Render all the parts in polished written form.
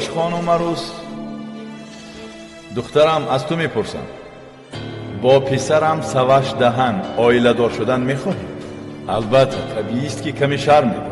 Бош, хонум арӯс. Духтарам, аз ту мепурсам. Бо писарам Саваш Даҳан оиладор шудан мехоҳӣ? Албатта, табиист ки каме шарм медорӣ.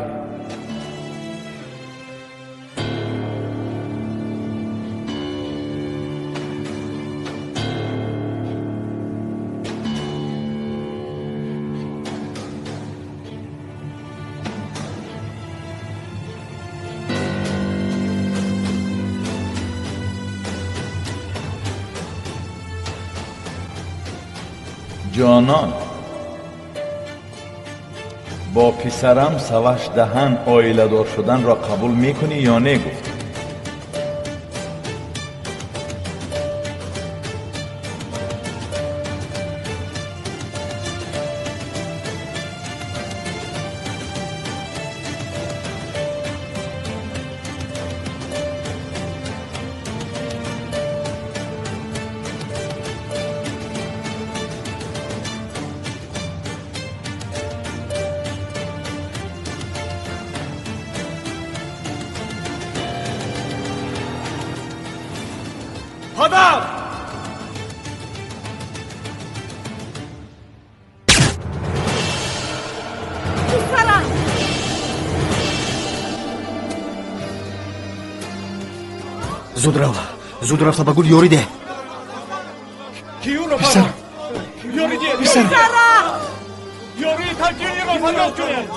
Ҷонон, бо писарам Саваш Даҳан оиладор шуданро қабул мекунӣ ё не гуфт? Падар! Писарам! Зуд рав, зуд рафта ба Гул ёрӣ деҳ. Ки ӯро парронд? Ёрӣ диҳед! Писарам! Ёрии таҷилиро фарёд кунед!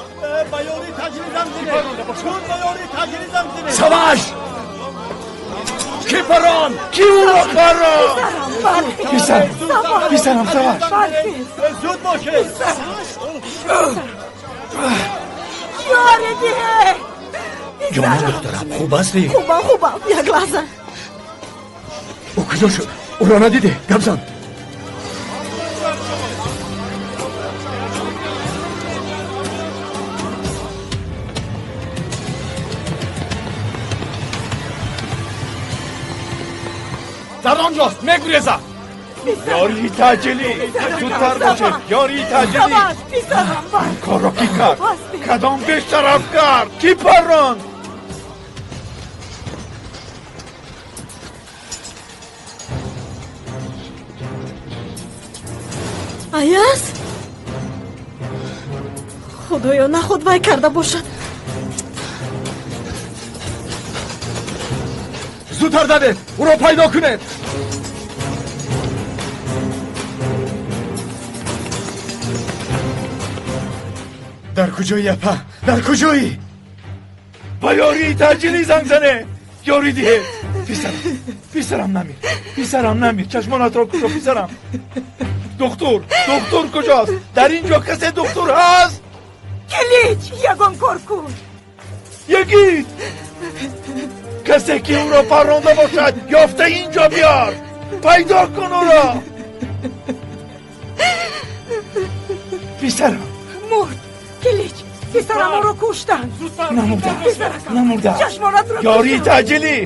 Ба ёрии таҷилӣ занг зинед! Зуд ба ёрии таҷилӣ занг зинед! Саваш! Ки парронд? Ки ӯро парронд? Писарам, Писарам, Саваш! Зуд бошед! Ёрӣ диҳед! Ҷонон, духтарам, хуб ҳастӣ? Хубам, хубам, як лаҳза. Ӯ куҷо шуд? Ӯро надидӣ? Гап зан. Дар он ҷост, мегурезад. Ёрии таҷилӣ! Зудтар бошед! Ёрии таҷилӣ! Саваш, писарам, бархез. Корро кӣ кард? Кадом бешараф кард? Кӣ парронд? Аяз? Худоё, наход вай карда бошад. Зудтар давед, ӯро пайдо кунед. Дар куҷоӣ, апа? Дар куҷоӣ? Ба ёрии таҷилӣ занг занед! Ёрӣ диҳед! Писарам, писарам намир, писарам намир, чашмонатро кушо, писарам. Духтур, духтур куҷост? Дар ин ҷо касе духтур ҳаст? Килич, ягон кор кун. Ягит! Касе ки ӯро парронда бошад, ёфта ин ҷо биёр! Пайдо кун ӯро! Писарам! Мурд! Килич, писарам, ӯро куштанд. Намурда, Писаракам, намурда. чашмонатро Ёрии кушо. таҷилӣ!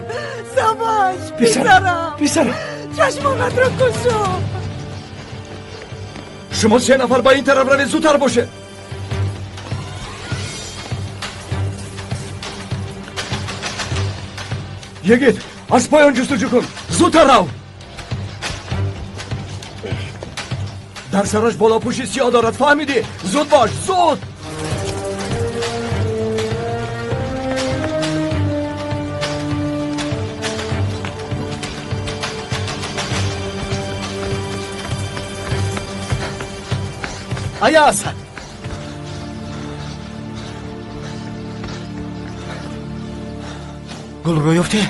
Саваш, Писарам, писарам, писарам! чашмонатро кушо. Шумо се нафар ба ин тараф равед, зудтар бошед. Йигит, аз поён ҷустуҷӯ кун, зудтар рав. Дар сараш болопӯши сиёҳ дорад, фаҳмидӣ? Зуд бош, зуд. Аяз! Гулро ёфтӣ?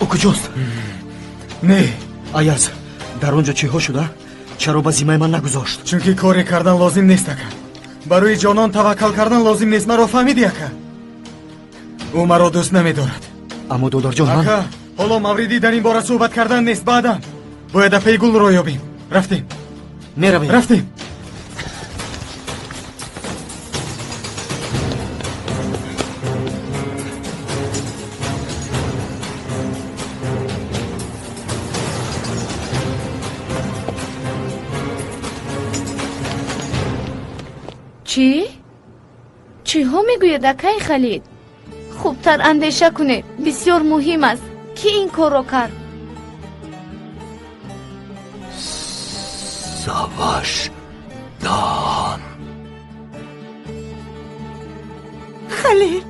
Ӯ куҷост? Не. Аяз, дар он ҷо чиҳо шуда? Чаро ба зиммаи ман нагузошт? Чунки коре кардан лозим нест, ака. Барои ҷонон таваккал кардан лозим нест, маро фаҳмидӣ, ака? Ӯ маро дӯст намедорад. Аммо додарҷон, ман Ака, ҳоло мавриди дар ин бора суҳбат кардан нест, баъдан. Бояд апаи Гулро ёбем. Рафтем. Меравем. Рафтем. Чӣ? Чиҳо мегӯяд, акай Халид? Хубтар андеша кунед, бисёр муҳим аст. Кӣ ин корро кард? Саваш Даҳан. Халил,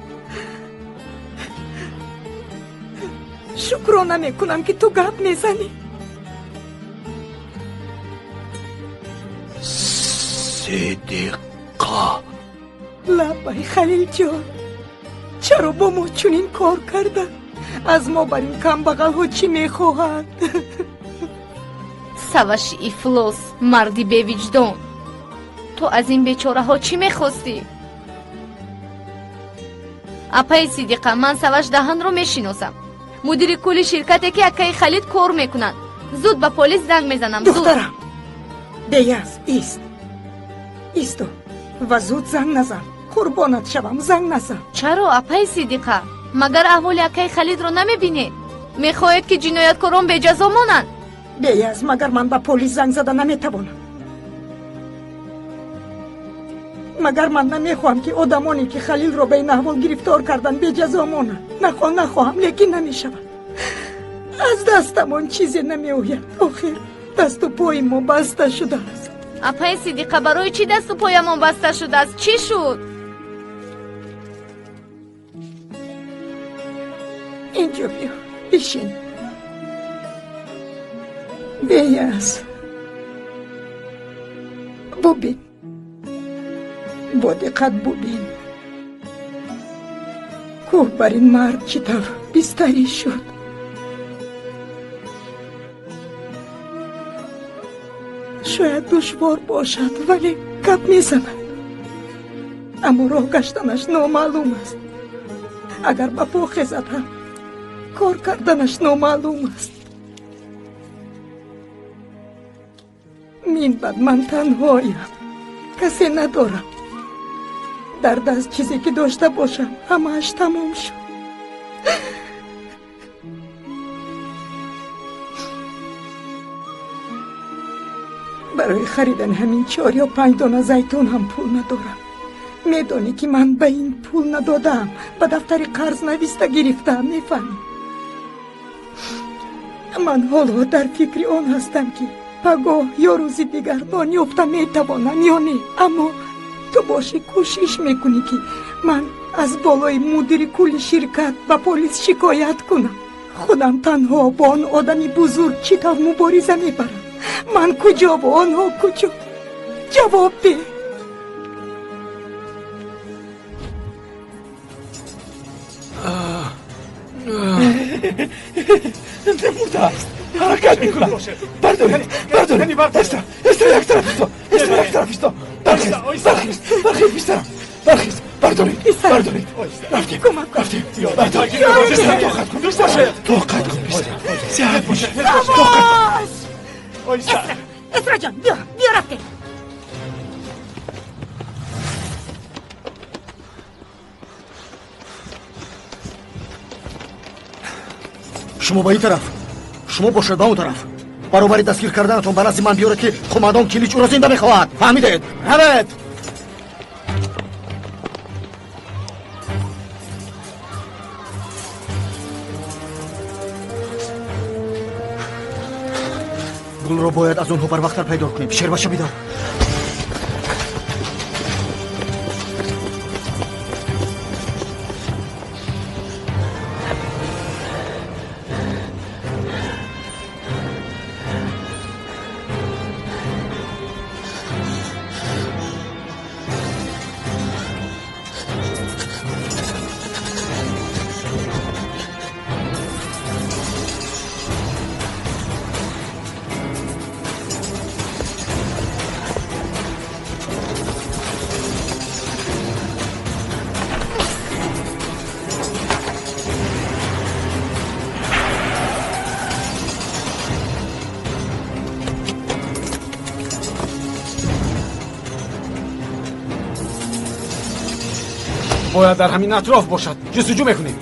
шукрона мекунам, ки ту гап мезанӣ. Сидиқа. Лаббай, Халилҷон, чаро бо мо чунин кор карда? Аз мо бар ин камбағалҳо чӣ мехоҳанд? Саваши ифлос, марди бевиҷдон, ту аз ин бечораҳо чӣ мехостӣ? Апаи Сидиқа, ман Саваш Даҳанро мешиносам, мудири кулли ширкате, ки акаи Халид кор мекунад. Зуд ба полис занг мезанам. Духтарам, беяз, ист, исто ва зуд занг назан. Қурбонат шавам, занг назан. Чаро, апаи Сидиқа? Магар аҳволи акаи Халидро намебинед? Мехоҳед, ки ҷинояткорон беҷазо монанд? Беяз, магар ман ба полис занг зада наметавонам? Магар ман намехоҳам, ки одамоне, ки Халилро ба ин аҳвол гирифтор карданд, беҷазо монанд? Нахоҳ, нахоҳам, лекин намешавад. Аз дастамон чизе намеояд. Охир дасту пои мо баста шудааст. Апаи Сидиқа, барои чӣ дасту поямон баста шудааст? Чӣ шуд? Инҷо биё, бишин. Беяз, бубин, бо диққат бубин, кӯҳ бар ин мард чӣ тавр бистарӣ шуд. Шояд душвор бошад, вале гап мезанад, аммо роҳ гаштанаш номаълум аст. Агар ба по хезад ҳам, кор карданаш номаълум аст. Мин баъд ман танҳоям, касе надорам. Дар даст чизе ки дошта бошам, ҳамааш тамом шуд. Барои харидани ҳамин 4 ё 5 дона зайтун ҳам пул надорам. Медонӣ, ки ман ба ин пул надодаам, ба дафтари қарз нависта гирифтаам, мефаҳмӣ? Ман ҳоло дар фикри он ҳастам, ки пагоҳ ё рӯзи дигар нон ёфта метавонам ё не. Аммо ту бошӣ, кӯшиш мекунӣ, ки ман аз болои мудири кулли ширкат ба полис шикоят кунам. Худам танҳо бо он одами бузург чӣ тавр мубориза мебарам? Ман куҷову онҳо куҷо? Ҷавоб деҳ. Мурдааст, ҳаракат мекунад. Бардоред, бардоред. Эстра, эстра, як тараф исто, эстра, як тараф исто. Бархез, бархез, бархез, писарам, бархез. Бардоред, бардоред. Рафтем, рафтем. Бардоред, писарам, тоқат кун, тоқат кун, писарам, сиҳат бош, тоқат кун. Эстра ҷон, биё, биё, рафтем. Шумо ба ин тараф, шумо бошад ба он тараф. Баробари дастгир карданатон ба назди ман биёред, ки қумандон Килич ӯро зинда мехоҳад. Фаҳмидед? Равед. Гулро бояд аз онҳо барвақттар пайдо кунем. Шербаша бидор. Бояд дар ҳамин атроф бошад. Ҷустуҷӯ мекунем.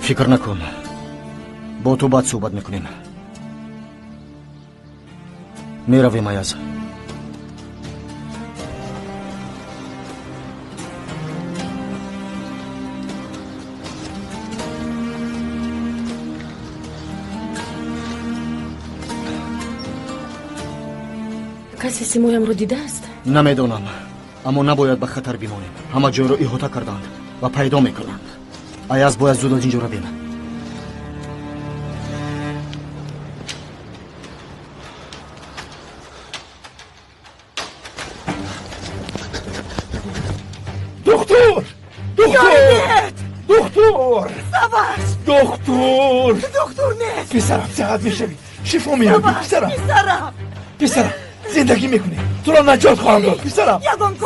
Фикр накун, бо ту баъд суҳбат мекунем. Меравем, Аяз. Касе симоямро дидааст? Намедонам, аммо набояд ба хатар бимонем. Ҳама ҷойро иҳота карданд ва пайдо мекунанд. Аяз, бояд зуд аз ин ҷо равем. Доктор! Доктор! Доктор! Саваш! Доктор! Доктор нест! Писарам, сиҳат мешавӣ. Шифо меёбӣ, писарам. Писарам! Писарам, зиндагӣ мекунӣ. Туро наҷот хоҳам дод, писарам.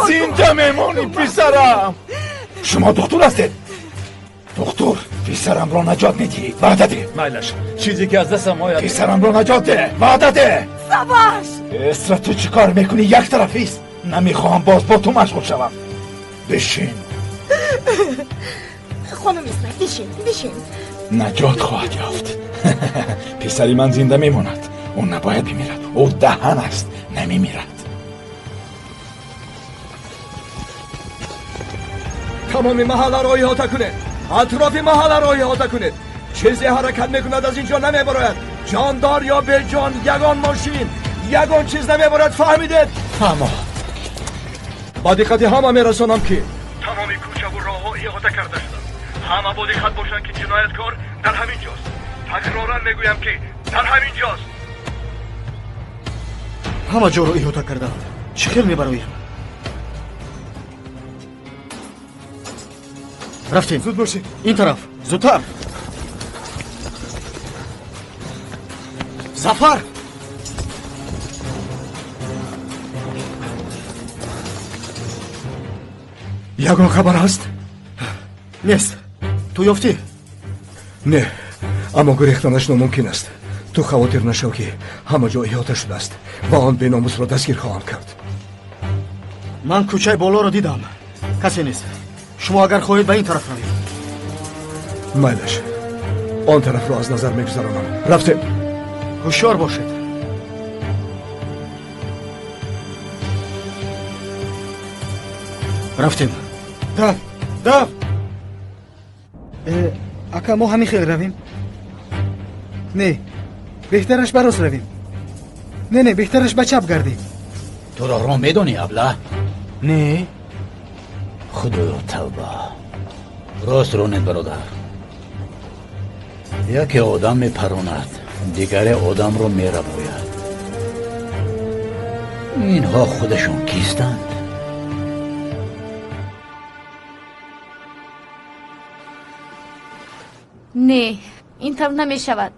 Зинда мемонӣ, писарам. Шумо доктор ҳастед. Доктор, писарамро наҷот медиҳӣ. Ваъда деҳ. Майлаш, чизе ки аз дастам ояд. Писарамро наҷот деҳ. Ваъда деҳ. Саваш! Эсра, ту чӣ кор мекунӣ? Як тарафист. Намехоҳам боз бо ту машғул шавам. Бишин. Хонум Исра, бишин, бишин. Наҷот хоҳад ёфт. Писари ман зинда мемонад. Ӯ набояд бимирад. Ӯ даҳан аст, намемирад. Тамоми маҳалларо иҳота кунед. Атрофи маҳалларо иҳота кунед. Чизе ҳаракат мекунад аз инҷо намебарояд. Ҷондор ё беҷон, ягон мошин, ягон чиз намебарояд. Фаҳмидед? Фаҳмо. Ба диққати ҳама мерасонам ки тамоми кӯчаву роҳҳо иҳота карда шуданд. Ҳама бо диққат бошанд ки ҷинояткор дар ҳамин ҷост. Такроран мегӯям ки дар ҳамин ҷост. Ҳама ҷоро иҳота кардаанд. Чӣ хел мебароем? Рафтем. Зуд бошед. Ин тараф, зудтар. Зафар! Ягон хабар ҳаст? Нест. Ту ёфтӣ? Не, аммо гурехтанаш номумкин аст. Ту хавотир нашав ки ҳама ҷо иҳота шудааст ва он беномусро дастгир хоҳанд кард. Ман кӯчаи болоро дидам. Касе нест. Шумо агар хоҳед ба ин тараф равед. Майлаш, он тарафро аз назар мегузаронам. Рафтем. Ҳушёр бошед. Рафтем. Дав, дав. Ака, мо ҳамин хел равем? Не, беҳтараш ба рост равем. Не, не, беҳтараш ба чап гардем. Ту роҳро медонӣ, абла? Не. Худоё, тавба. Рост ронед, бародар. Яке одам мепаронад, дигаре одамро мерабояд. Инҳо худашон кистанд? Не, ин тавр намешавад.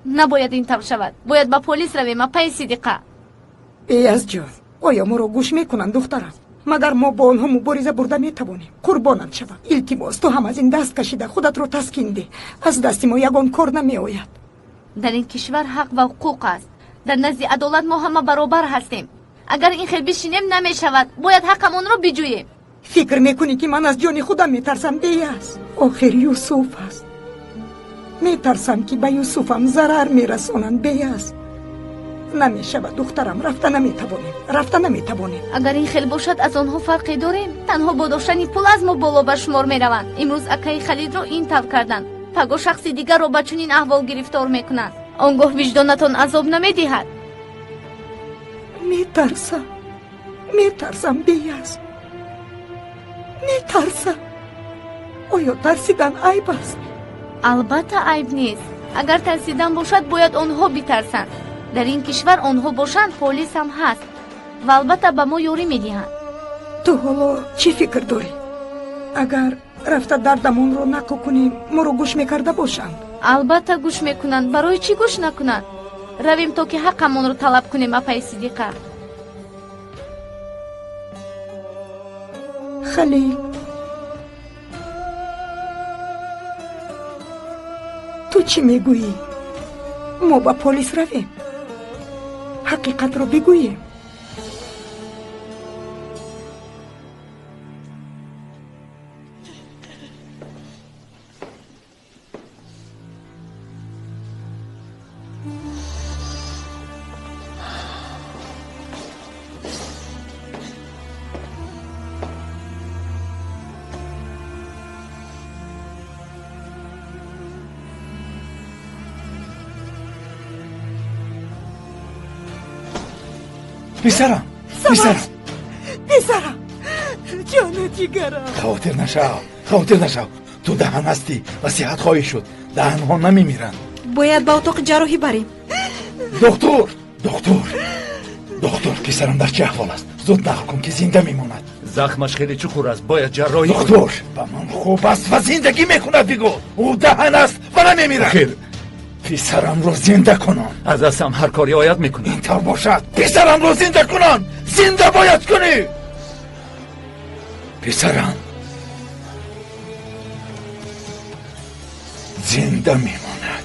Набояд ин тавр шавад. Бояд ба полис равем, апаи Сидиқа. Беязҷон, оё моро гӯш мекунанд, духтарам? Магар мо бо онҳо мубориза бурда метавонем? Қурбонат шавам. Илтимос, ту ҳам аз ин даст кашида худатро таскин деҳ. Аз дасти мо ягон кор намеояд. Дар ин кишвар ҳақ ва ҳуқуқ аст. Дар назди адолат мо ҳама баробар ҳастем. Агар ин хел бишинем намешавад. Бояд ҳақамонро биҷӯем. Фикр мекунӣ ки ман аз ҷони худам метарсам, Беяз? Охир Юсуф аст. Метарсам ки ба Юсуфам зарар мерасонанд, Беяз. Намешавад, духтарам, рафта наметавонем, рафта наметавонем. Агар ин хел бошад, аз онҳо фарқе дорем. Танҳо бо доштани пул аз мо боло ба шумор мераванд. Имрӯз акаи Халидро ин тавр карданд. Паго шахси дигарро ба чунин аҳвол гирифтор мекунанд. Он гоҳ виҷдонатон азоб намедиҳад. Метарсам, метарсам, Беяз. Метарсам. Оё тарсидан айб аст? Албатта айб нест. Агар тарсидан бошад, бояд онҳо битарсанд. Дар ин кишвар онҳо бошанд, полис ҳам ҳаст ва албатта ба мо ёрӣ медиҳанд. Ту ҳоло чӣ фикр дорӣ? Агар рафта дардамонро нақл кунем, моро гӯш мекарда бошанд? Албатта гӯш мекунанд. Барои чӣ гӯш накунанд? Равем то ки ҳаққамонро талаб кунем, апаи Сидиқа. Халил, ту чӣ мегӯӣ? Мо ба полис равем, ҳақиқатро бигӯем. Писарам, писарам, писарам, ҷону ҷигарам. Хавотир нашав, хавотир нашав. Ту даҳан ҳастӣ ва сиҳат хоҳӣ шуд. Даҳанҳо намемиранд. Бояд ба утоқи ҷарроҳӣ барем. Доктор, доктор, доктор, писарам дар чӣ аҳвол аст? Зуд нақл кун, ки зинда мемонад. Захмаш хеле чуқур аст, бояд ҷарроҳӣ. Доктор, ба ман хуб аст ва зиндагӣ мекунад, бигӯ. Ӯ даҳан аст ва намемирад. Охир писарамро зинда кунон. Аз дастам ҳар кор риоят мекунам. Ин тавр бошад, писарамро зинда кунон. Зинда бояд кунӣ. Писарам зинда мемонад,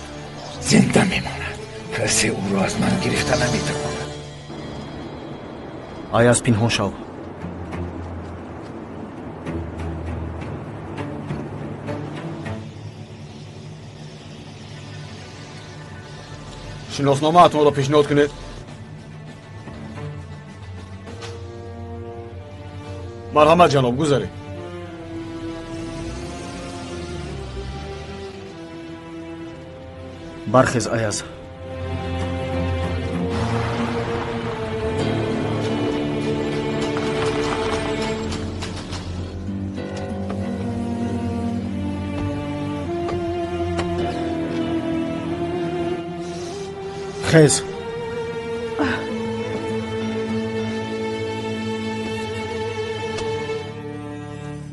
зинда мемонад. Касе ӯро аз ман гирифта наметавонад. Аяз, пинҳон шав. Шиносномаатонро пешниҳод кунед. Марҳамат, ҷаноб, гузаред. Бархез, Аяз. Хез.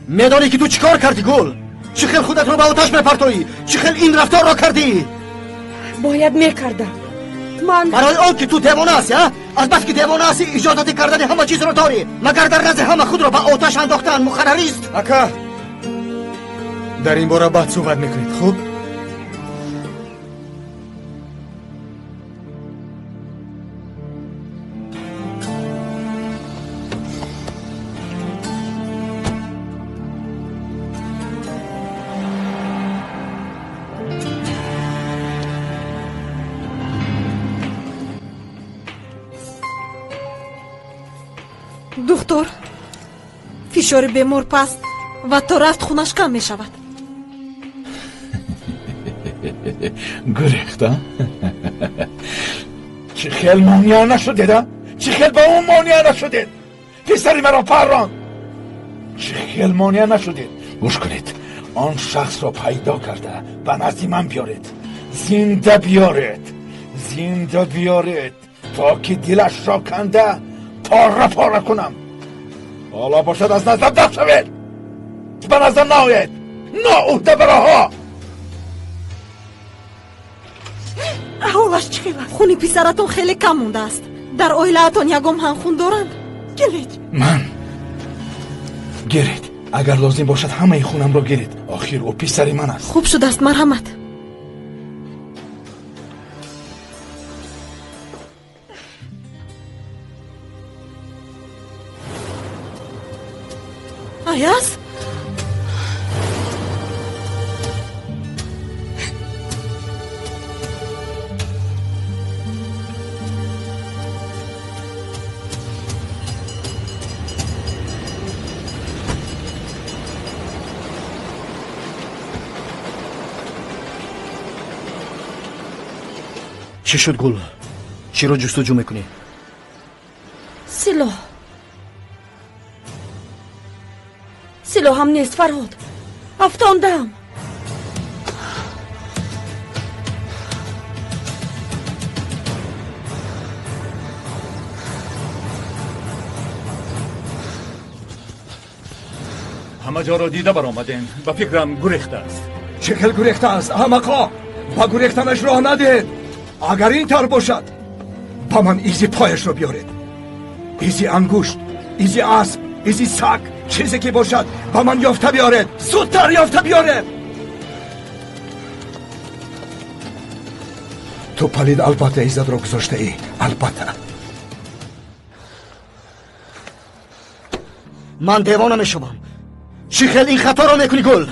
Медонӣ, ки ту чӣ кор кардӣ, Гул? Чӣ хел худатро ба оташ мепартоӣ? Чӣ хел ин рафторро кардӣ? Бояд мекардам. Ман барои он ки ту девона ҳастӣ, а? Аз бас ки девона ҳастӣ, иҷозати кардани ҳама чизро дорӣ. Магар дар назди ҳама худро ба оташ андохтан муқаррарист? Ака, дар ин бора баъд суҳбат мекунед, хуб? Духтур, фишори бемор паст ва то рафт хунаш кам мешавад. Гурехта? Чӣ хел монеа нашудед, а? Чӣ хел ба ӯ монеа нашудед? Писари маро парронд. Чӣ хел монеа нашудед? Гӯш кунед, он шахсро пайдо карда ба назди ман биёред. Зинда биёред, зинда биёред, то ки дилашро канда пора пора кунам. Ҳоло бошад, аз наздам даф шавед, ба наздам наоед, ноуҳдабароҳо. Аҳволаш чӣ хел аст? Хуни писаратон хеле кам мондааст. Дар оилаатон ягон ҳамхун доранд? Гиред. Ман гиред, агар лозим бошад ҳамаи хунамро гиред. Охир ӯ писари ман аст. Хуб шудааст, марҳамат. Аяз? Чӣ шуд, Гул? Чиро ҷустуҷӯ мекунӣ? Силоҳ. Силоҳам нест, Фарҳод. Афтондам. Ҳама ҷоро дида баромадем. Ба фикрам гурехтааст. Чӣ хел гурехтааст, аҳмақо? Ба гурехтанаш роҳ надиҳед. Агар ин тавр бошад, ба ман изи пояшро биёред. Изи ангушт, изи асп, изи саг, чизе ки бошад ба ман ёфта биёред. Зудтар ёфта биёред. Ту палид, албатта иззатро гузоштаӣ, албатта. Ман девона мешавам. Чӣ хел ин хаторо мекунӣ, Гул?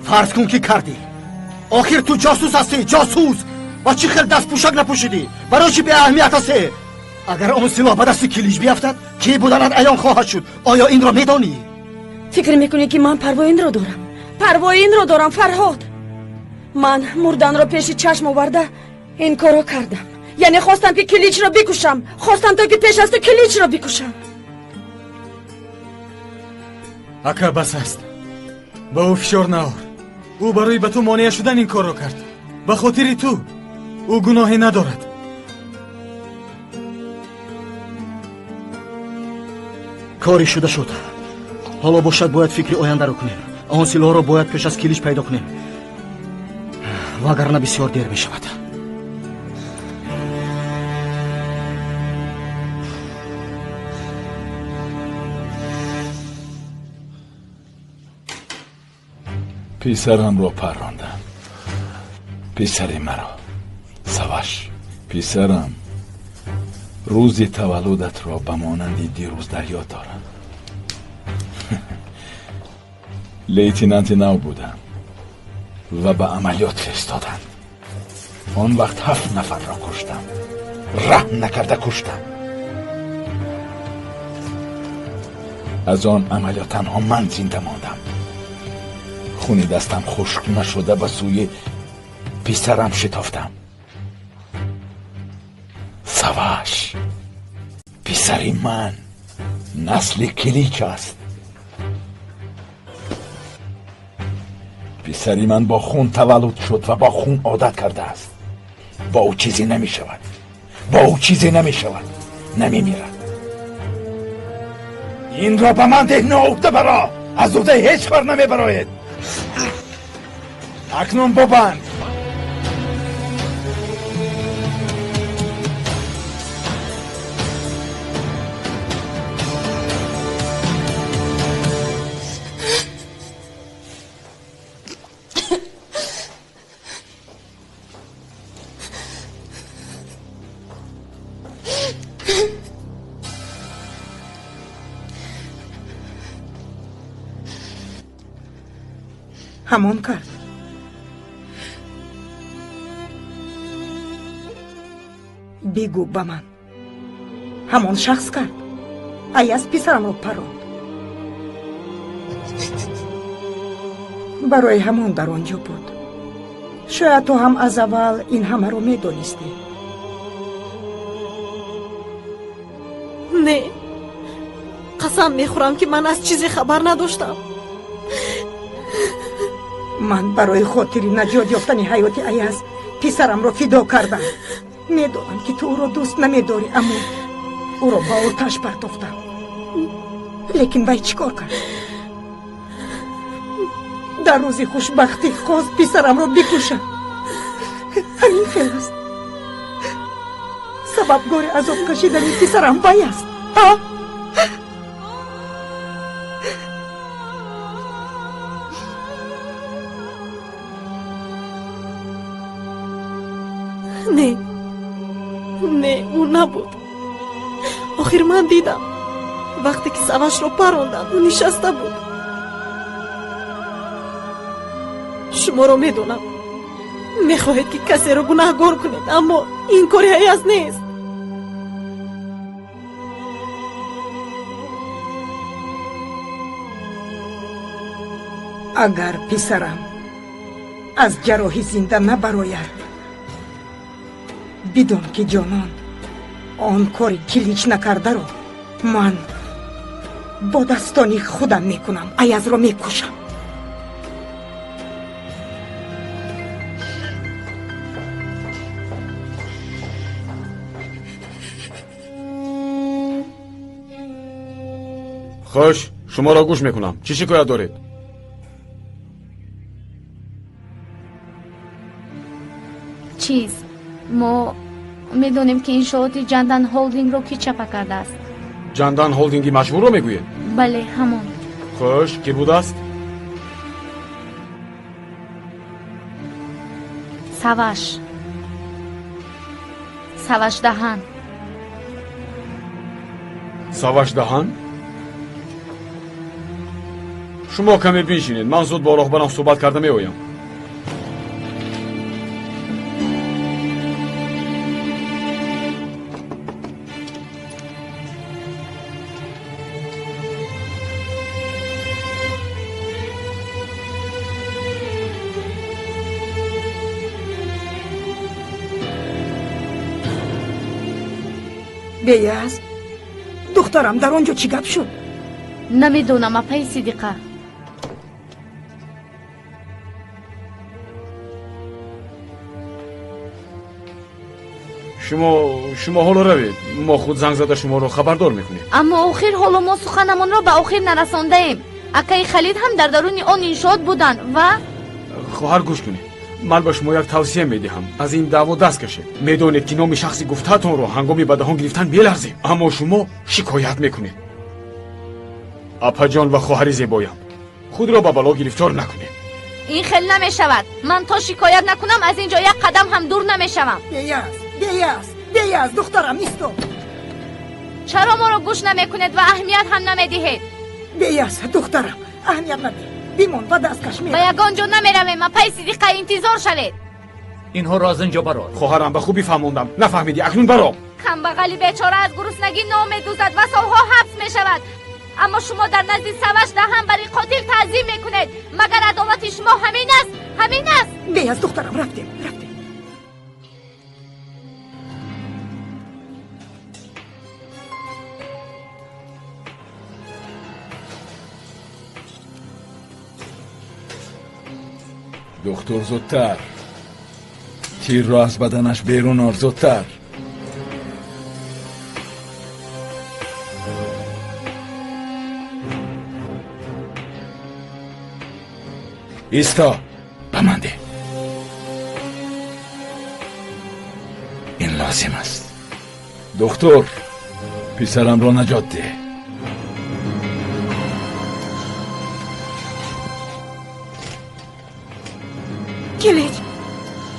Фарз кун, ки кардӣ. Охир ту ҷосус ҳастӣ, ҷосус. Ва чӣ хел дастпӯшак напӯшидӣ? Барои чӣ беаҳамият ҳастӣ? Агар он силоҳ ба дасти Килич биафтад, кӣ буданат аён хоҳад шуд. Оё инро медонӣ? Фикр мекунӣ, ки ман парвои инро дорам? Парвои инро дорам, Фарҳод. Ман мурданро пеши чашм оварда ин корро кардам. Яъне хостам ки Киличро бикушам. Хостам то ки пеш аз ту Киличро бикушам. Ака, бас аст. Ба ӯ фишор наор. Ӯ барои ба ту монеа шудан ин корро кард. Ба хотири ту. Ӯ гуноҳе надорад. Кори шуда шуд. Ҳоло бошад бояд фикри ояндаро кунем. Он силоҳро бояд пеш аз Килич пайдо кунем, вагарна бисёр дер мешавад. Писарамро паррондам. Писари маро. Саваш, писарам, рӯзи таваллудатро ба монанди дирӯз дар ёд дорам. Лейтенанти нав будам ва ба амалиёт фиристоданд. Он вақт 7 нафарро куштам. Раҳм накарда куштам. Аз он амалиёт танҳо ман зинда мондам. Хуни дастам хушк нашуда ба сӯи писарам шитофтам. Саваш, писари ман, насли Килич аст. Писари ман бо хун таваллуд шуд ва бо хун одат кардааст. Бо ӯ чизе намешавад. Бо ӯ чизе намешавад. Намемирад. Инро ба ман деҳ, ноуфта баро. Аз уҳдаи ҳеҷ кор намебароед. Акнун бубанд. Ҳамон кард. Бигӯ ба ман. Ҳамон шахс кард. Аяз писарамро паронд. Барои ҳамон дар он ҷо буд. Шояд ту ҳам аз аввал ин ҳамаро медонистӣ. Не, қасам мехӯрам ки ман аз чизе хабар надоштам. Ман барои хотири наҷот ёфтани ҳаёти Аяз писарамро фидо кардам. Медонам ки ту ӯро дӯст намедорӣ, аммо ӯро ба оташ партофтам. Лекин вай чӣ кор кард? Дар рӯзи хушбахтӣ хост писарамро бикушад. Ҳамин хел аст. Сабабгори азоб кашидани писарам вай аст. Не, не, ӯ набуд. Охир ман дидам. Вақте ки Савашро паронданд, ӯ нишаста буд. Шуморо медонам. Мехоҳед ки касеро гунаҳгор кунед, аммо ин кори Аяз нест. Агар писарам аз ҷарроҳӣ зинда набарояд, бидон ки ҷонон, он кори Килич накардаро ман бо дастони худам мекунам. Аязро мекушам. Хуш, шуморо гӯш мекунам. Чӣ шикоят доред? Чиз, мо медонем ки иншооти Ҷандан Холдингро ки чапа кардааст. Ҷандан Холдинги машҳурро мегӯед? Бале, ҳамон. Хуш, кӣ будааст? Саваш. Саваш Даҳан. Саваш Даҳан? Шумо каме биншинед, ман зуд бо роҳбарам суҳбат карда меоям. Беяз, духтарам, дар он ҷо чӣ гап шуд? Намедонам, апаи Сидиқа. Шумо ҳоло равед, мо худ занг зада шуморо хабардор мекунем. Аммо охир ҳоло мо суханамонро ба охир нарасондаем. Акаи Халид ҳам дар даруни он иншоот буданд ва хоҳар, гӯш кунед, ман ба шумо як тавсия медиҳам. Аз ин даъво даст кашед. Медонед ки номи шахси гуфтаатонро ҳангоми ба даҳон гирифтан меларзем, аммо шумо шикоят мекунед. Апаҷон ва хоҳари зебоям, худро ба бало гирифтор накунед. Ин хел намешавад. Ман то шикоят накунам аз ин ҷо як қадам ҳам дур намешавам. Беяз, беяз, беяз, духтарам, исто. Чаро моро гӯш намекунед ва аҳамият ҳам намедиҳед? Беяз, духтарам, аҳамият надиҳ. Бимон ва дасткаш меравем. Ба ягон ҷо намеравем, апаи Сидиқа, интизор шавед. Инҳоро аз ин ҷо барор. Хоҳарам, ба хубӣ фаҳмондам. Нафаҳмидӣ, акнун баро. Камбағали бечора аз гуруснагӣ ном медузад ва солҳо ҳабс мешавад. Аммо шумо дар назди Саваш даҳан бари қотил таъзим мекунед. Магар адолати шумо ҳамин аст? Ҳамин аст? Беяз, духтарам, рафтем, рафтем. Доктор, зудтар тирро аз баданаш берун ор, зудтар. Исто, ба ман деҳ. Ин лозим аст. Доктор, писарамро наҷот деҳ. Килич,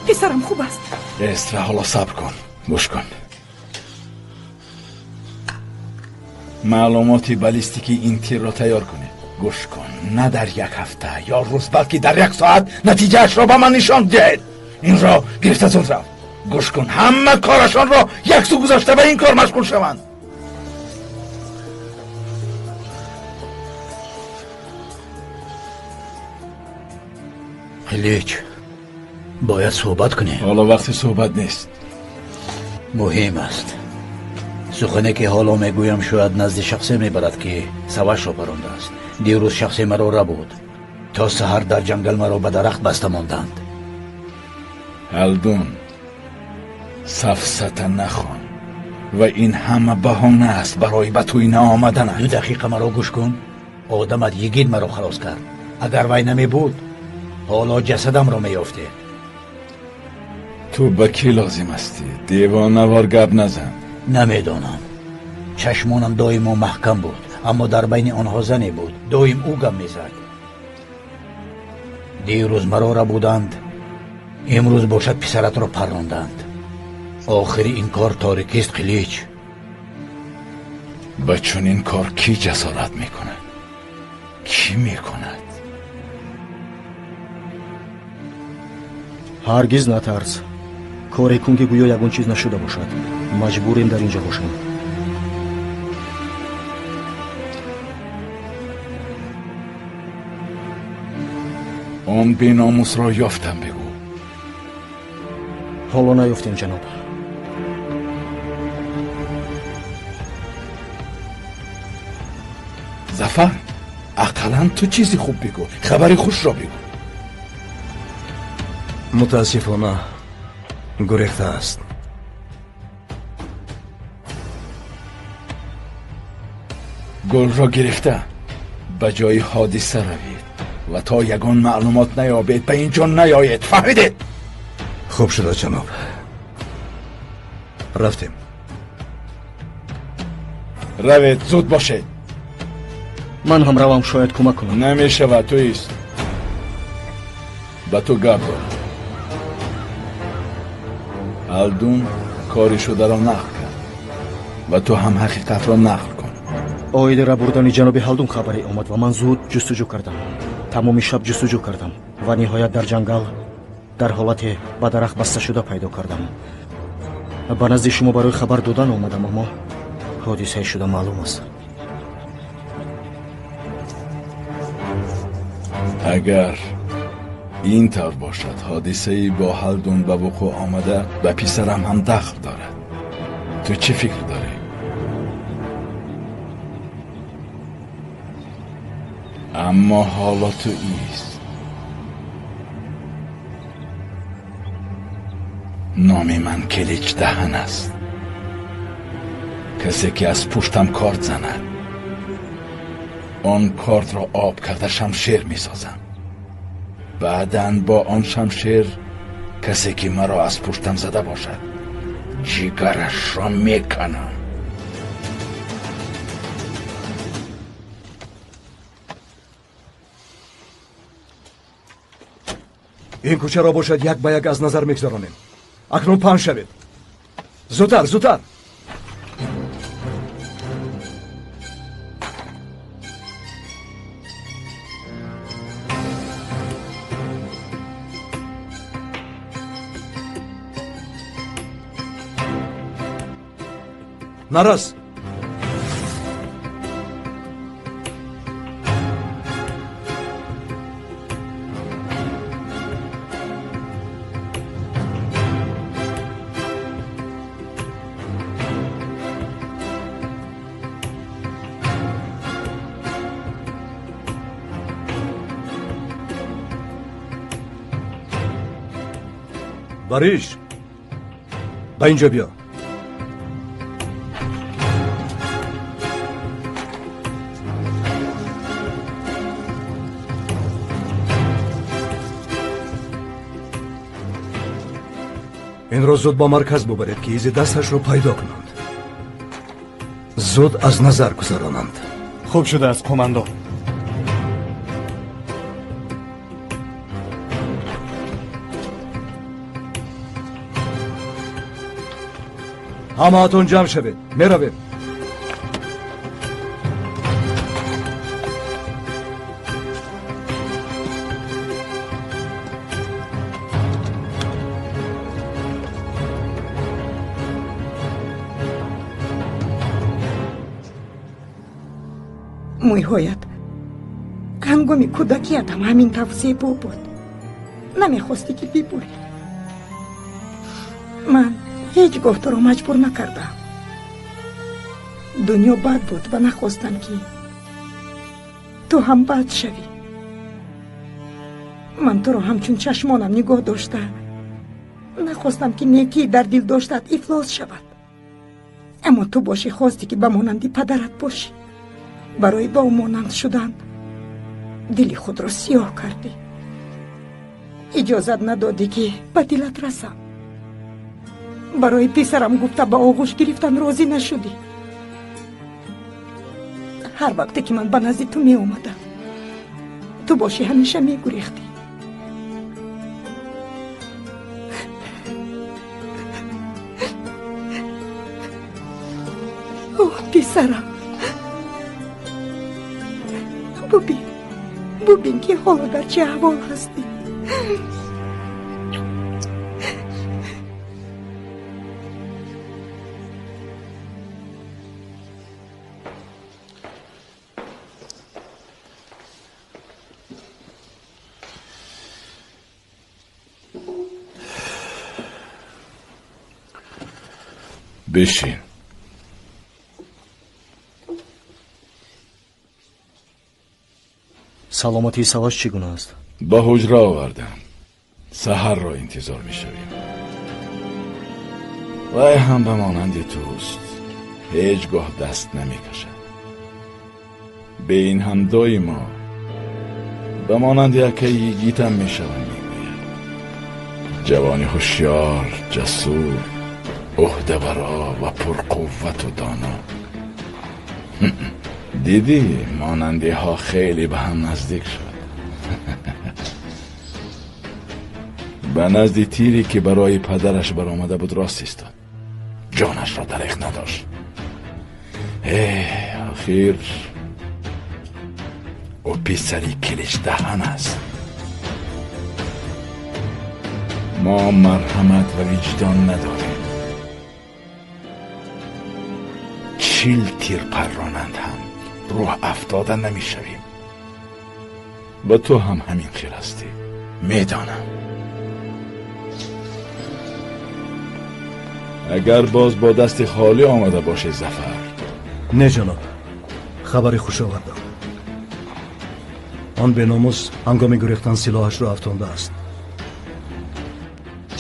писарам хуб аст. Эстра, ҳоло сабр кун, гӯш кун. Маълумоти баллистикии ин тирро тайёр кунед. Гӯш кун, на дар як ҳафта ё рӯз, балки дар як соат натиҷаашро ба ман нишон диҳед. Инро гирифта зуд рав. Гӯш кун, ҳама корашонро яксӯ гузошта ба ин кор машғул шаванд. Қилич, бояд суҳбат кунем. Ҳоло вақти суҳбат нест. Муҳим аст. Сухане ки ҳоло мегӯям шояд назди шахсе мебарад ки Савашро парондааст. Дирӯз шахсе маро рабуд. То саҳар дар ҷангал маро ба дарахт баста монданд. Ҳалдун, сафсата нахон ва ин ҳама баҳона аст барои ба тӯй наомаданат. 2 дақиқа маро гӯш кун. Одамат йигит маро халос кард. Агар вай намебуд, ҳоло ҷасадамро меёфтед. Ту ба кӣ лозим ҳастӣ? Девонавор гап назан. Намедонам. Чашмонам доимо маҳкам буд, аммо дар байни онҳо зане буд. Доим ӯ гап мезад. Дирӯз маро рабуданд, имрӯз бошад писаратро парронданд. Охири ин кор торикист, Қилич. Ба чунин кор кӣ ҷасорат мекунад? Кӣ мекунад? Ҳаргиз натарс. Коре кун ки гӯё ягон чиз нашуда бошад. Маҷбурем дар ин ҷо бошем. Он беномусро ёфтам, бигӯ. Ҳоло наёфтем, ҷаноб. Зафар, ақаллан ту чизи хуб бигӯ, хабари хушро бигӯ. Мутаассифона гурехтааст. Гулро гирифта ба ҷои ҳодиса равед ва то ягон маълумот наёбед ба ин ҷо наёед. Фаҳмидед? Хуб шуда, ҷаноб. Рафтем. Равед, зуд бошед. Ман ҳам равам, шояд кӯмак кунам. Намешавад, ту ист. Ба ту гап дорам. Ҳалдун кори шударо нақл кард ва ту ҳам ҳақиқатро нақл кун. Оиди рабурдани ҷаноби Ҳалдун хабаре омад ва ман зуд ҷустуҷӯ кардам. Тамоми шаб ҷустуҷӯ кардам ва ниҳоят дар ҷангал дар ҳолате ба дарахт баста шуда пайдо кардам. Ба назди шумо барои хабар додан омадам, аммо ҳодисаи шуда маълум аст. Агар ин тавр бошад, ҳодисаи бо Ҳалдун ба вуқӯъ омада ба писарам ҳам дахл дорад. Ту чӣ фикр дорӣ? Аммо ҳоло ту ист. Номи ман Киличдаҳан аст. Касе ки аз пуштам корд занад, он кортро об карда шамшер месозам. Баъдан бо он шамшер касе ки маро аз пуштам зада бошад, ҷигарашро меканам. Ин кӯчаро бошад як ба як аз назар мегузаронем. Акнун паҳн шавед. Зудтар, зудтар. Нарас. Бариш, ба инҷо биё. Инро зуд ба марказ бубаред, ки изи дасташро пайдо кунанд. Зуд аз назар гузаронанд. Хуб шудааст, командор. Ҳамаатон ҷамъ шавед, меравем. Мӯйҳоят ҳангоми кӯдакиятам ҳамин тавр зебо буд. Намехостӣ ки бибурӣ. Ман ҳеҷ гоҳ туро маҷбур накардам. Дунё бад буд ва нахостам, ки ту ҳам бад шавӣ. Ман туро ҳамчун чашмонам нигоҳ дошта, нахостам, ки некӣ дар дил доштаат ифлос шавад. Аммо ту бошӣ хостӣ, ки ба монанди падарат бошӣ. Барои ба ӯ монанд шудан дили худро сиёҳ кардӣ. Иҷозат надодӣ, ки ба дилат расам. Барои писарам гуфта ба оғӯш гирифтан розӣ нашудӣ. Ҳар вақте ки ман ба назди ту меомадам, ту бошӣ ҳамеша мегурехтӣ. Оҳ, писарам, бубин, бубин, ки ҳоло дар чӣ аҳвол ҳастӣ. Бишин. Саломатии Саваш чӣ гуна аст? Ба ҳуҷра овардам. Саҳарро интизор мешавем. Вай ҳам ба монанди туст. Ҳеҷ гоҳ даст намекашад. Бе ин ҳам доимо ба монанди акаи йигитам мешавам, мегӯяд. Ҷавони ҳушёр, ҷасур, ӯҳдабаро ва пурқуввату доно. Дидӣ, монандиҳо хеле ба ҳам наздик шуд. Ба назди тире ки барои падараш баромада буд рост истод. Ҷонашро дареғ надошт. Охир ӯ писари Киличдаҳан аст. Мо марҳамат ва виҷдон надорем. 40 тир парронанд ҳам рӯҳ афтода намешавем. Ба ту ҳам ҳамин хел ҳастӣ, медонам. Агар боз бо дасти холӣ омада бошӣ, Зафар. Не, ҷаноб, хабари хуш овардам. Он беномус ҳангоми гурехтан силоҳашро афтондааст.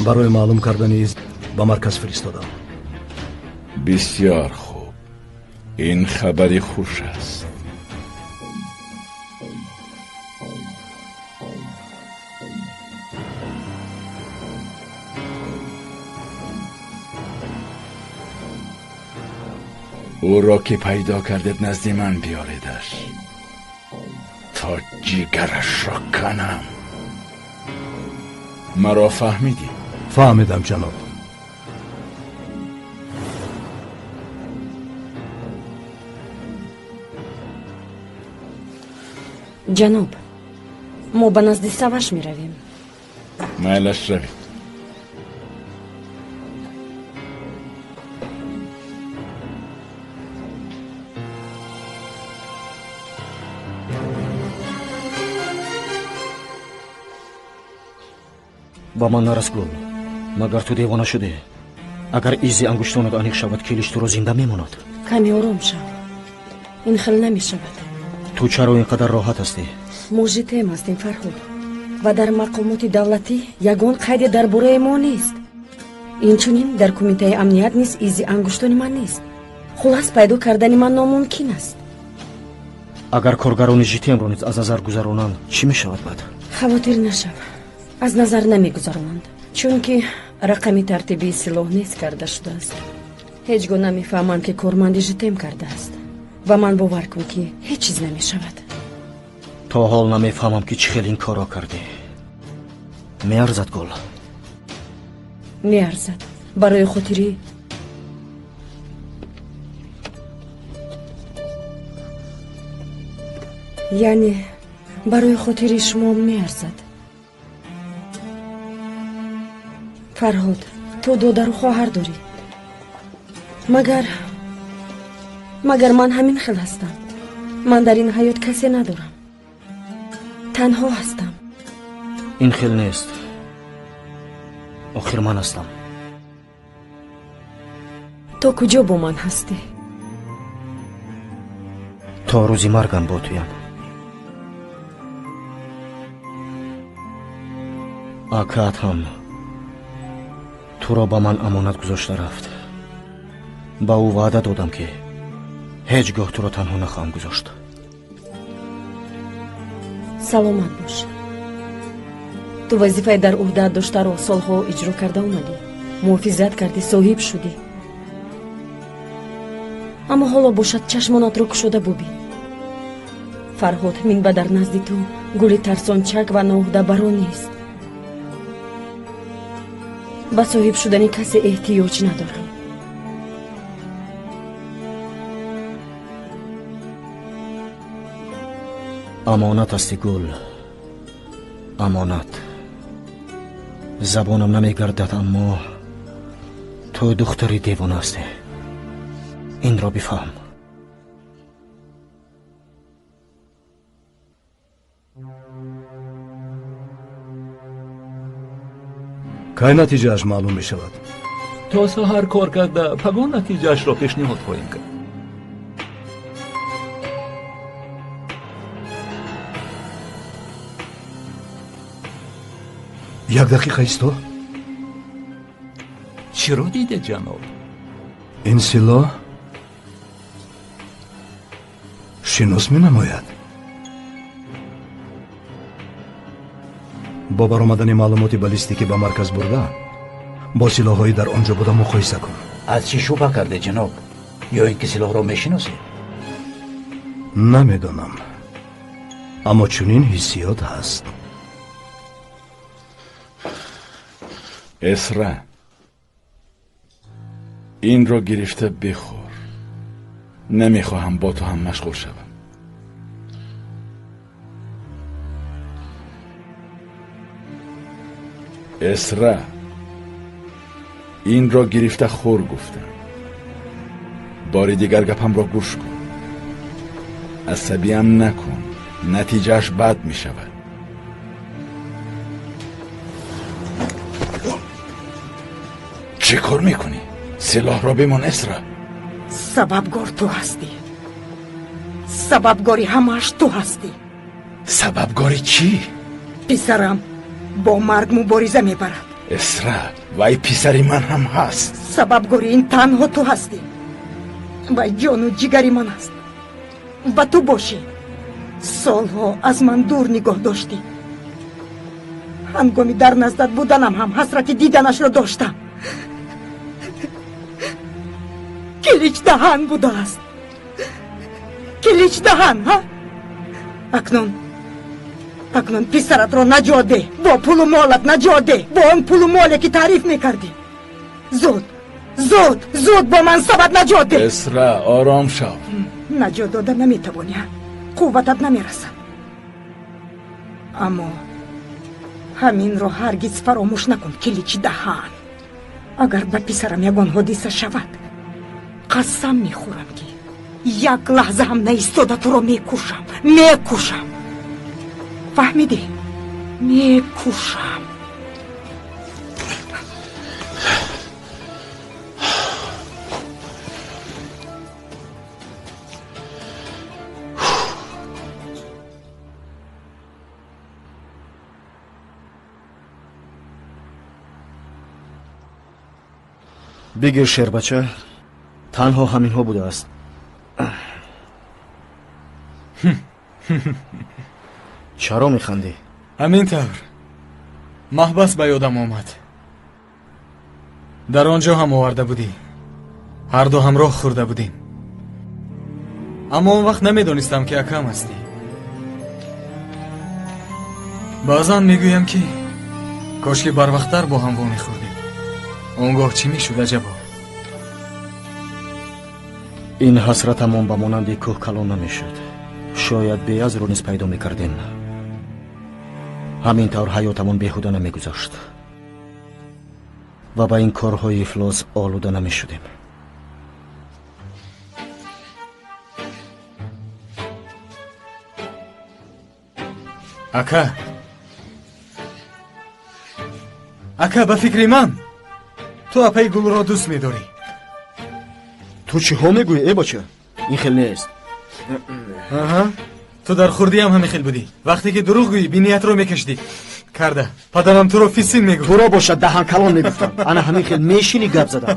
Барои маълум кардани из ба марказ фиристодам. Бисёр хуб, ин хабари хуш аст. Ӯро ки пайдо кардед, назди ман биёредаш, то ҷигарашро канам. Маро фаҳмидӣ? Фаҳмидам, ҷаноб. Ҷаноб, мо ба назди Саваш меравем. Майлаш, равед. Ба ман нарас, Гул. Магар ту девона шудӣ? Агар изи ангуштонат аниқ шавад, Килиш туро зинда мемонад. Каме ором шав, ин хел намешавад. Ту чаро ин қадар роҳат ҳастӣ? Мо ЖТМ ҳастем, Фарҳод, ва дар мақомоти давлатӣ ягон қайде дар бораи мо нест. Инчунин дар кумитаи амният низ изи ангуштони ман нест. Хулас, пайдо кардани ман номумкин аст. Агар коргарони ЖТМро низ аз назар гузаронанд, чӣ мешавад баъд? Хавотир нашав, аз назар намегузаронанд, чунки рақами тартибии силоҳ нест карда шудааст. Ҳеҷ гоҳ намефаҳманд, ки корманди ЖТМ кардааст. Ва ман бовар кун, ки ҳеҷ чиз намешавад. То ҳол намефаҳмам, ки чӣ хел ин корро кардӣ. Меарзад, Гул? Меарзад. Барои хотири яъне барои хотири шумо меарзад. Фарҳод, ту додару хоҳар дорӣ. Магар ман ҳамин хел ҳастам? Ман дар ин ҳаёт касе надорам, танҳо ҳастам. Ин хел нест. Охир ман ҳастам. То куҷо бо ман ҳастӣ? То рӯзи маргам бо туям. Акаат ҳам туро ба ман амонат гузошта рафт. Ба ӯ ваъда додам, ки ҳеҷ гоҳ туро танҳо нахоҳам гузошт. Саломат бош. Ту вазифаи дар ӯҳдаат доштаро солҳо иҷро карда омадӣ, муҳофизат кардӣ, соҳиб шудӣ. Аммо ҳоло бошад, чашмонатро кушода бубин. Фарҳод, минба дар назди ту гули тарсончак ва ноӯҳдабаро нест. Ба соҳиб шудани касе эҳтиёҷ надорам. Амонат ҳастӣ, Гул, амонат. Забонам намегардад, аммо ту духтари девона ҳастӣ. Инро бифаҳм. Кай натиҷааш маълум мешавад? То саҳар кор карда, пагон натиҷаашро пешниҳод хоҳем кард. Як дақиқа исто. Чиро диде, ҷаноб? Ин силоҳ шинос менамояд. Бо баромадани маълумоти баллистикӣ ба марказ бурда, бо силоҳҳои дар он ҷо буда муқоиса кун. Аз чӣ шубҳа карде, ҷаноб? Ё ин ки силоҳро мешиносед? Намедонам, аммо чунин ҳиссиёт ҳаст. Эсра, инро гирифта бихӯр. Намехоҳам бо ту ҳам машғул шавам. Эсра, инро гирифта хӯр гуфтам. Бори дигар гапамро гӯш кун. Асабиям накун, натиҷааш бад мешавад. Чӣ кор мекунӣ? Силоҳро бимон, Эсра. Сабабгор ту ҳастӣ. Сабабгори ҳамааш ту ҳастӣ. Сабабгори чӣ? Писарам бо марг мубориза мебарад. Эсра, вай писари ман ҳам ҳаст. Сабабгори ин танҳо ту ҳастӣ. Вай ҷону ҷигари ман аст. Ва ту бошӣ. Солҳо аз ман дур нигоҳ доштӣ. Ҳангоми дар наздат буданам ҳам ҳасрати диданашро доштам. Киличдаҳан будааст. Киличдаҳан, ҳа? Акнун писаратро наҷот деҳ. Бо пулу молат наҷот деҳ. Бо он пулу моле ки таъриф мекардӣ. Зуд, зуд, зуд бо мансабат наҷот деҳ. Эсра, ором шав. Наҷот дода наметавонӣ, қувватат намерасад. Аммо ҳаминро ҳаргиз фаромӯш накун, Киличдаҳан. Агар ба писарам ягон ҳодиса шавад, қасам мехӯрам ки як лаҳза ҳам наистода туро мекушам, мекушам. Фаҳмидӣ? Мекушам. Бигир, шербача, танҳо ҳаминҳо будааст. Чаро механдӣ? Ҳамин тавр маҳбас ба ёдам омад. Дар он ҷо ҳам оварда будӣ. Ҳарду ҳамроҳ хӯрда будем. Аммо он вақт намедонистам ки акам ҳастӣ. Баъзан мегӯям ки кошки барвақттар бо ҳам вомехӯрдем. Он гоҳ чӣ мешуд аҷабо? Ин ҳасратамон ба монанди кӯҳ калон намешуд. Шояд беазро низ пайдо мекардем. Ҳамин тавр ҳаётамон беҳуда намегузашт ва ба ин корҳои ифлос олуда намешудем. Ака, ака, ба фикри ман ту апаи Гулро дӯст медорӣ. Ту чиҳо мегӯӣ, э бача? Ин хел нест. Аҳа, ту дар хурдиам ҳамин хел будӣ. Вақте ки дурӯғ гӯӣ, биниятро мекашидӣ. Карда падарам туро фисин мегуфт. Туро бошад даҳанкалон мегуфтам. Ана ҳамин хел мешинӣ гап зада.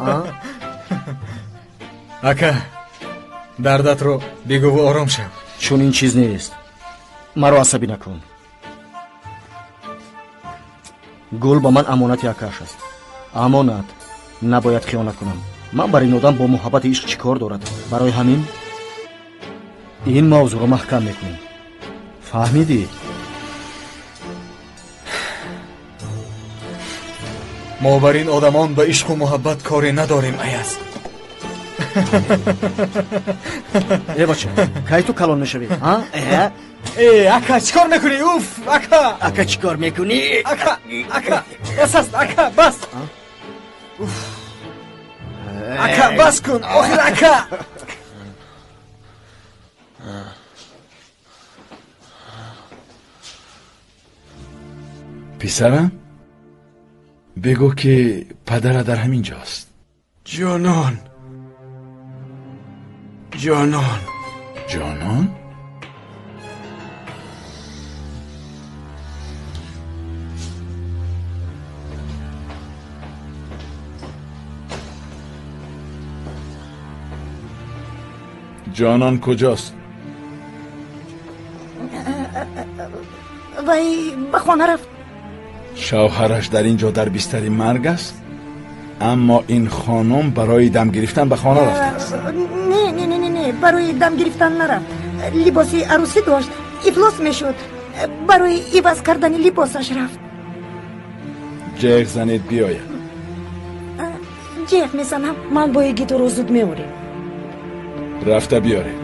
Ака, дардатро бигӯву ором шав. Чунин чиз нест. Маро асабӣ накун. Гул ба ман амонати акааш аст. Амонат. Набояд хиёнат кунам. Ман бар ин одам бо муҳаббати ишқ чӣ кор дорад? Барои ҳамин ин мавзӯъро маҳкам мекунем. Фаҳмидӣ? Мо бар ин одамон ба ишқу муҳаббат коре надорем, Аяз. Э бача, кай ту калон мешавӣ? Э, ака, чӣ кор мекунӣ? Уф, ака! Ака, чӣ кор мекунӣ? Ака, ака, бас аст, ака, бас! Уф! Ака, бас кун, охир ака! Писарам, бигӯ ки падара дар ҳамин ҷост. Ҷонон, ҷонон, ҷонон? Ҷонон куҷост? Вай ба хона рафт. Шавҳараш дар ин ҷо дар бистари марг аст, аммо ин хонум барои дам гирифтан ба хона рафтааст. Не, не, не, не, барои дам гирифтан нарафт. Либоси арӯсӣ дошт, ифлос мешуд. Барои иваз кардани либосаш рафт. Ҷеғ занед биёяд. Ҷеғ мезанам. Ман бо игитуро зуд меорем. Рафта биёред.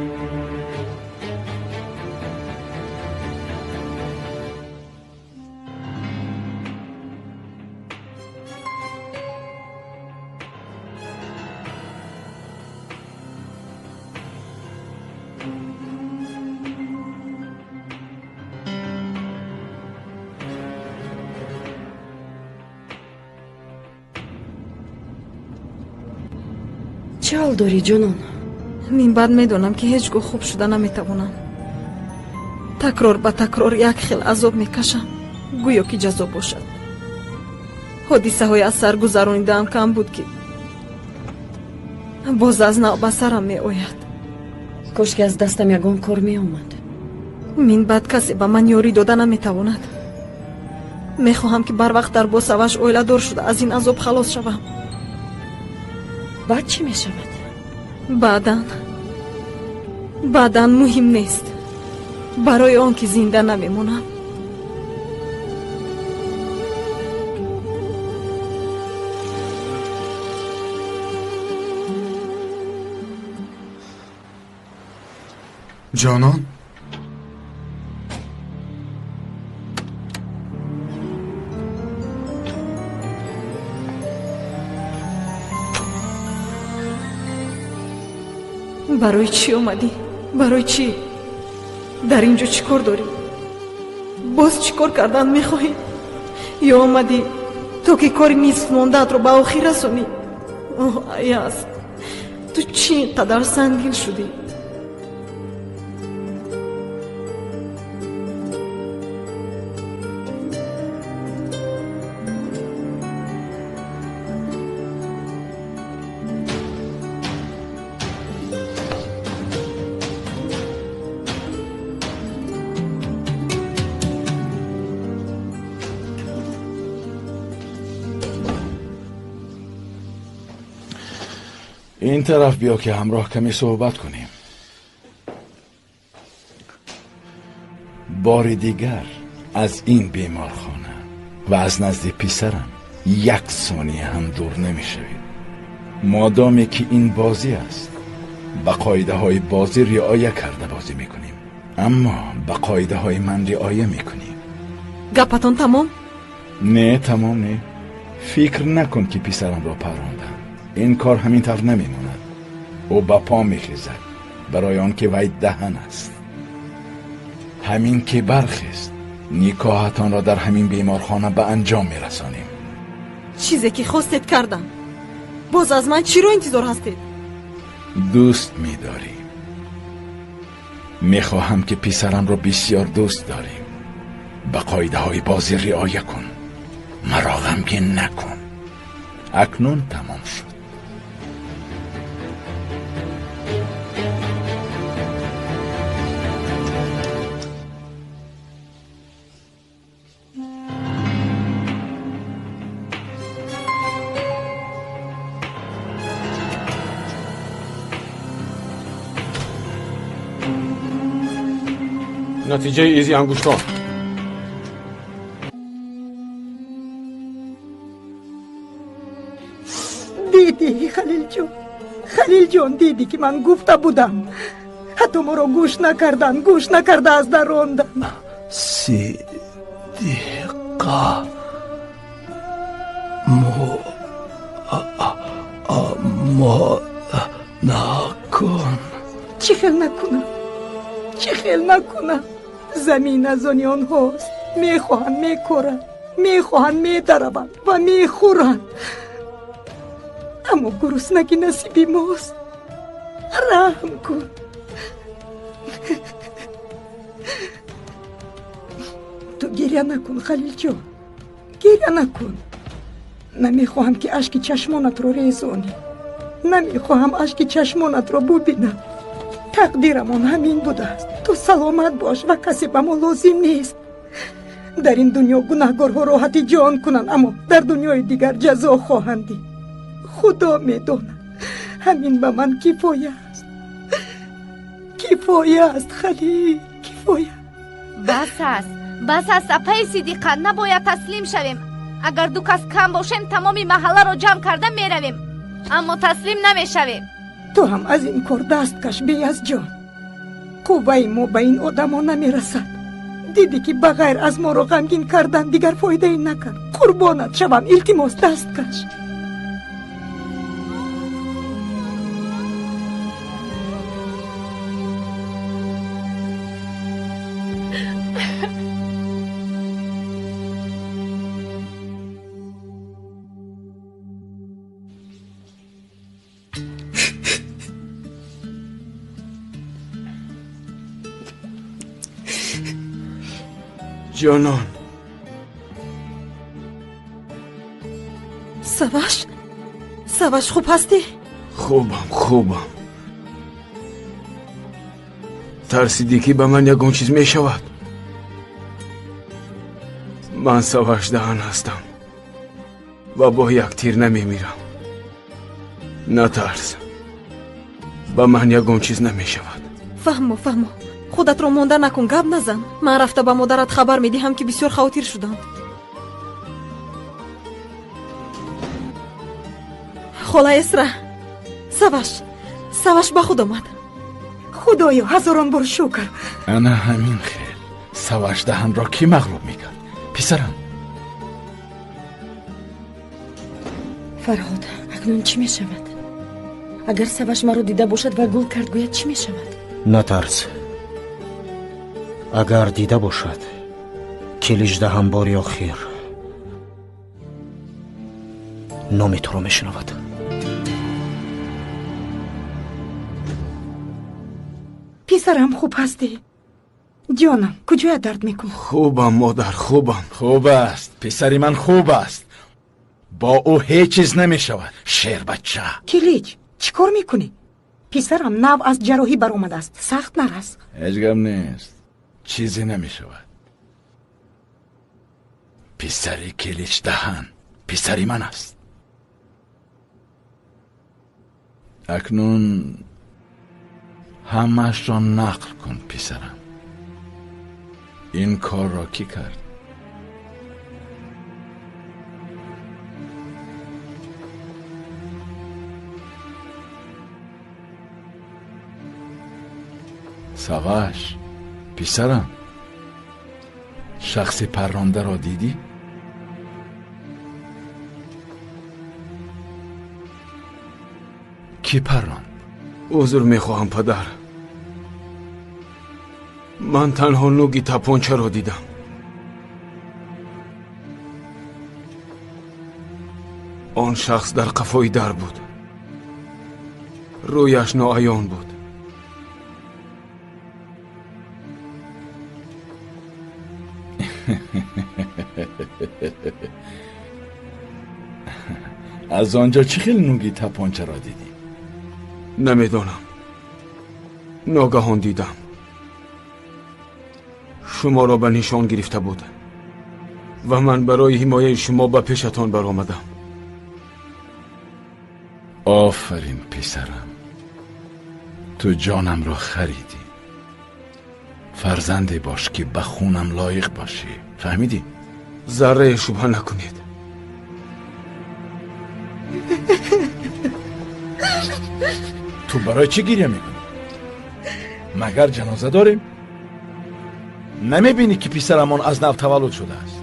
Чӣ ҳол дорӣ, ҷонон? Мин баъд медонам ки ҳеҷ гоҳ хуб шуда наметавонам. Такрор ба такрор як хел азоб мекашам, гӯё ки ҷазо бошад. Ҳодисаҳои аз сар гузаронидаам кам буд, ки боз аз нав ба сарам меояд. Кошки аз дастам ягон кор меомад. Минбаъд касе ба ман ёрӣ дода наметавонад. Мехоҳам, ки барвақттар бо Саваш оиладор шуда аз ин азоб халос шавам. Баъд чӣ мешавад? Баъдан муҳим нест, барои он ки зинда намемонам. Ҷонон, барои чӣ омадӣ? Барои чӣ? Дар ин ҷо чӣ кор дорӣ? Боз чӣ кор кардан мехоҳӣ? Ё омадӣ то ки кори нисф мондаатро ба охир расонӣ? Оҳ, Аяз, ту чӣ ин қадар сангдил шудӣ? این طرف بیا که همراه کمی صحبت کنیم. بار دیگر از این بیمارخانه و از نزد پسرم یک ثانیه هم دور نمیشوید. مادامی که این بازی است، به قاعده های بازی رعایت کرده بازی میکنیم، اما به قاعده های من رعایت میکنیم. گپتان تمام؟ نه، تمام نه. فکر نکن که پسرم را پراندم. این کار همین طور نمیماند. او به پا میخیزد، برای آنکه وی دهن است. همین که برخیست، نکاحتان را در همین بیمارخانه به انجام میرسانیم. چیزی که خواستید کردم. باز از من چی رو انتظار هستید؟ دوست میداریم. میخواهم که پسرم را بسیار دوست داریم. به قاعده های بازی رعایت کن، مرا غمگین نکن. اکنون تمام شد. натиҷаи изи ангуштон. Дидӣ, Халилҷон, Халилҷон, дидӣ ки ман гуфта будам. Ҳатто моро гӯш накардан, гӯш накарда аз дар рондан. Сидиқа мо накун. Чӣ хел накунам? Чӣ хел накунам? Замин аз они онҳост. Мехоҳанд мекоранд, мехоҳанд медараванд ва мехӯранд. Аммо гуруснагӣ насиби мост. Раҳм кун. Ту гиря накун, Халилҷон, гиря накун. Намехоҳам ки ашки чашмонатро резонӣ. Намехоҳам ашки чашмонатро бубинам. Тақдирамон ҳамин будааст. Ту саломат бош ва касе ба мо лозим нест. Дар ин дунё гунаҳгорҳо роҳати ҷон кунанд, аммо дар дунёи дигар ҷазо хоҳанд дид. Худо медонад, ҳамин ба ман кифоя аст. Кифоя аст, Халил, кифоя. Бас аст, бас аст, апаи Сидиқа, набояд таслим шавем. Агар ду кас кам бошем, тамоми маҳалларо ҷамъ карда меравем, аммо таслим намешавем. Ту ҳам аз ин кор даст каш, Беязҷон. Қувваи мо ба ин одамо намерасад. Дидӣ ки ба ғайр аз моро ғамгин кардан дигар фоидае накард. Қурбонат шавам, илтимос, даст каш. Ҷонон. Саваш? Саваш, хуб ҳастӣ? Хубам, хубам. Тарсидӣ ки ба ман ягон чиз мешавад? Ман Саваш даҳан ҳастам ва бо як тир намемирам. Натарс, ба ман ягон чиз намешавад. Фаҳмо, фаҳмо. Худатро монда накун, гап назан. Ман рафта ба модарат хабар медиҳам, ки бисёр хавотир шуданд. Хола Эсра, Саваш, Саваш ба худ омад. Худоё, ҳазорон бор шукр. Ана ҳамин хел Саваш даҳанро кӣ мағлуб мекард? Писарам. Фарҳод, акнун чӣ мешавад? Агар Саваш маро дида бошад ва гул кард, гӯяд чӣ мешавад? Натарс. Агар дида бошад, Килич даҳан бори охир номи туро мешунавад. Писарам, хуб ҳастӣ? Ҷонам, куҷоя дард мекунад? Хубам, модар, хубам. Хуб аст, писари ман хуб аст. Бо ӯ ҳеҷ чиз намешавад, шербача. Килич, чӣ кор мекунӣ? Писарам нав аз ҷарроҳӣ баромадааст, сахт нарас. Ҳеҷ гап нест, чизе намешавад. Писари Килич даҳан писари ман аст. Акнун ҳамаашро нақл кун, писарам. Ин корро кӣ кард? Саваш, писарам, шахси паррондаро дидӣ? Кӣ парронд? Узр мехоҳам, падар. Ман танҳо нуги тапончаро дидам. Он шахс дар қафои дар буд. Рӯяш ноаён буд. Аз он ҷо чӣ хел нуги тапончаро дидӣ? Намедонам. Ногаҳон дидам. Шуморо ба нишон гирифта буд ва ман барои ҳимояи шумо ба пешатон баромадам. Офарин, писарам. Ту ҷонамро харидӣ. Фарзанде бош ки ба хунам лоиқ бошӣ. Фаҳмидӣ? Заррае шубҳа накунед. Ту барои чӣ гиря мекунӣ? Магар ҷаноза дорем? Намебинӣ ки писарамон аз нав таваллуд шудааст?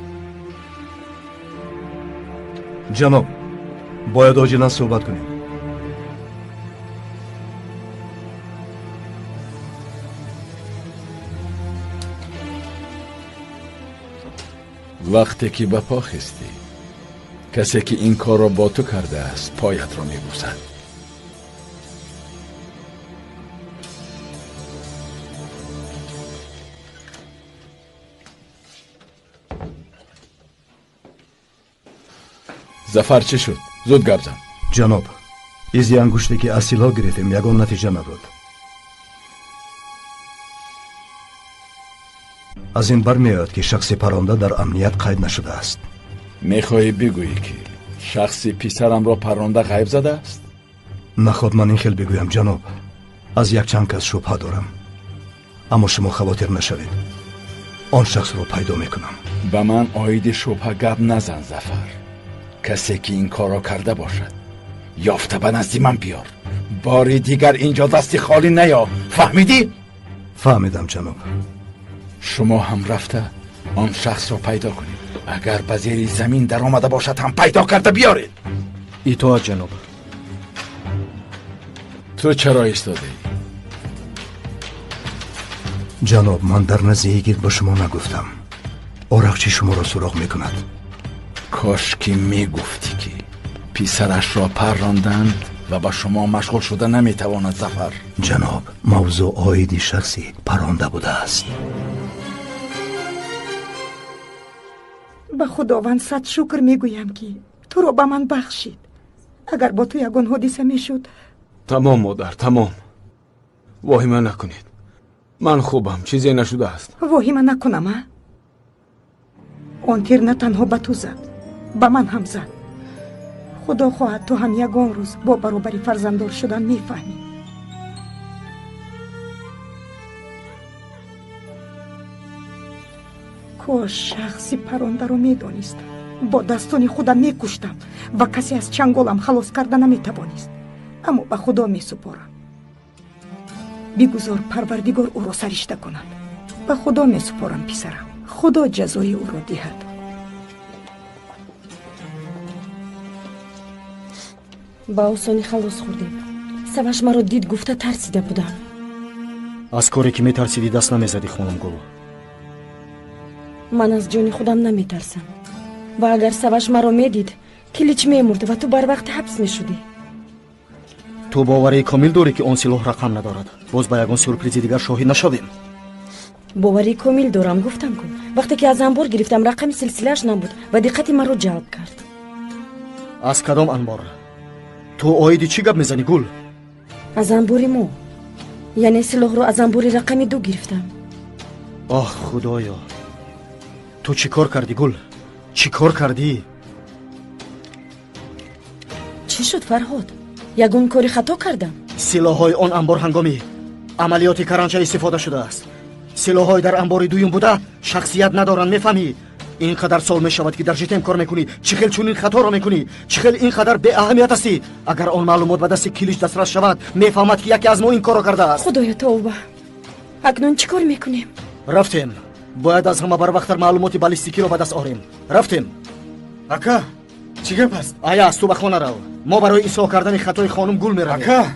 Ҷаноб, бояд оҷилан суҳбат кунем. Вақте ки ба по хестӣ, касе ки ин корро бо ту кардааст поятро мебӯсад. Зафар чӣ шуд? Зуд гап зан. Ҷаноб, изи ангуште ки аз силоҳ гирифтем ягон натиҷа надод. Аз ин бармеояд ки шахси парронда дар амният қайд нашудааст. Мехоҳӣ бигӯӣ ки шахси писарамро парронда ғайб задааст? Наход ман ин хел бигӯям, ҷаноб. Аз якчанд кас шубҳа дорам. Аммо шумо хавотир нашавед. Он шахсро пайдо мекунам. Ба ман оиди шубҳа гап назан, Зафар. Касе ки ин корро карда бошад, ёфта ба назди ман биёр. Бори дигар инҷо дасти холӣ наё. Фаҳмидӣ? Фаҳмидам, ҷаноб. Шумо ҳам рафта он шахсро пайдо кунед. Агар ба зери замин даромада бошад ҳам пайдо карда биёред. Итоат, ҷаноб. Ту чаро истодаӣ? Ҷаноб, ман дар назди йигит ба шумо нагуфтам. Орақчи шуморо суроғ мекунад. Кош ки мегуфтӣ ки писарашро парронданд ва ба шумо машғул шуда наметавонад, Зафар. Ҷаноб, мавзӯъ оиди шахси парронда будааст. Ба Худованд сад шукр мегӯям, ки туро ба ман бахшид. Агар бо ту ягон ҳодиса мешуд. Тамом, модар, тамом. Воҳима накунед. Ман хубам, чизе нашудааст. Воҳима накунам, а? Он тир на танҳо ба ту зад, ба ман ҳам зад. Худо хоҳад, ту ҳам ягон рӯз бо баробари фарзанддор шудан мефаҳмӣ. Кош шахси парондаро медонистам, бо дастони худам мекуштам ва касе аз чанголам халос карда наметавонист. Аммо ба Худо месупорам. Бигузор Парвардигор ӯро саришта кунад. Ба Худо месупорам, писарам. Худо ҷазои ӯро диҳад. Ба осонӣ халос хӯрдем. Саваш маро дид, гуфта тарсида будам. Аз коре ки метарсидӣ даст намезадӣ, хонум Гул. Ман аз ҷони худам наметарсам. Ва агар Саваш маро медид, Килич мемурд ва ту барвақт ҳабс мешудӣ. Ту боварии комил дорӣ, ки он силоҳ рақам надорад? Боз ба ягон сюрпризи дигар шоҳид нашавем. Боварии комил дорам, гуфтам ку. Вақте ки аз анбор гирифтам, рақами силсилааш набуд ва диққати маро ҷалб кард. Аз кадом анбор? Ту оиди чӣ гап мезанӣ, Гул? Аз анбори мо. Яъне силоҳро аз анбори рақами 2 гирифтам. Оҳ, Худоё! Ту чӣ кор кардӣ, Гул? Чӣ кор кардӣ? Чӣ шуд, Фарҳод? Ягон кори хато кардам? Силоҳҳои он анбор ҳангоми амалиёти каранча истифода шудааст. Силоҳҳои дар анбори дуюм буда шахсият надоранд, мефаҳмӣ? Ин қадар сол мешавад, ки дар ЖТМ кор мекунӣ. Чӣ хел чунин хаторо мекунӣ? Чӣ хел ин қадар беаҳамият ҳастӣ? Агар он маълумот ба дасти Килич дастрас шавад, мефаҳмад, ки яке аз мо ин корро кардааст. Худоё, тавба! Акнун чӣ кор мекунем? Рафтем. Бояд аз ҳама барвақттар маълумоти баллистикиро ба даст орем. Рафтем. Ака, чӣ гап аст? Аяз, ту ба хона рав. Мо барои ислоҳ кардани хатои хонум Гул меравем. Ака!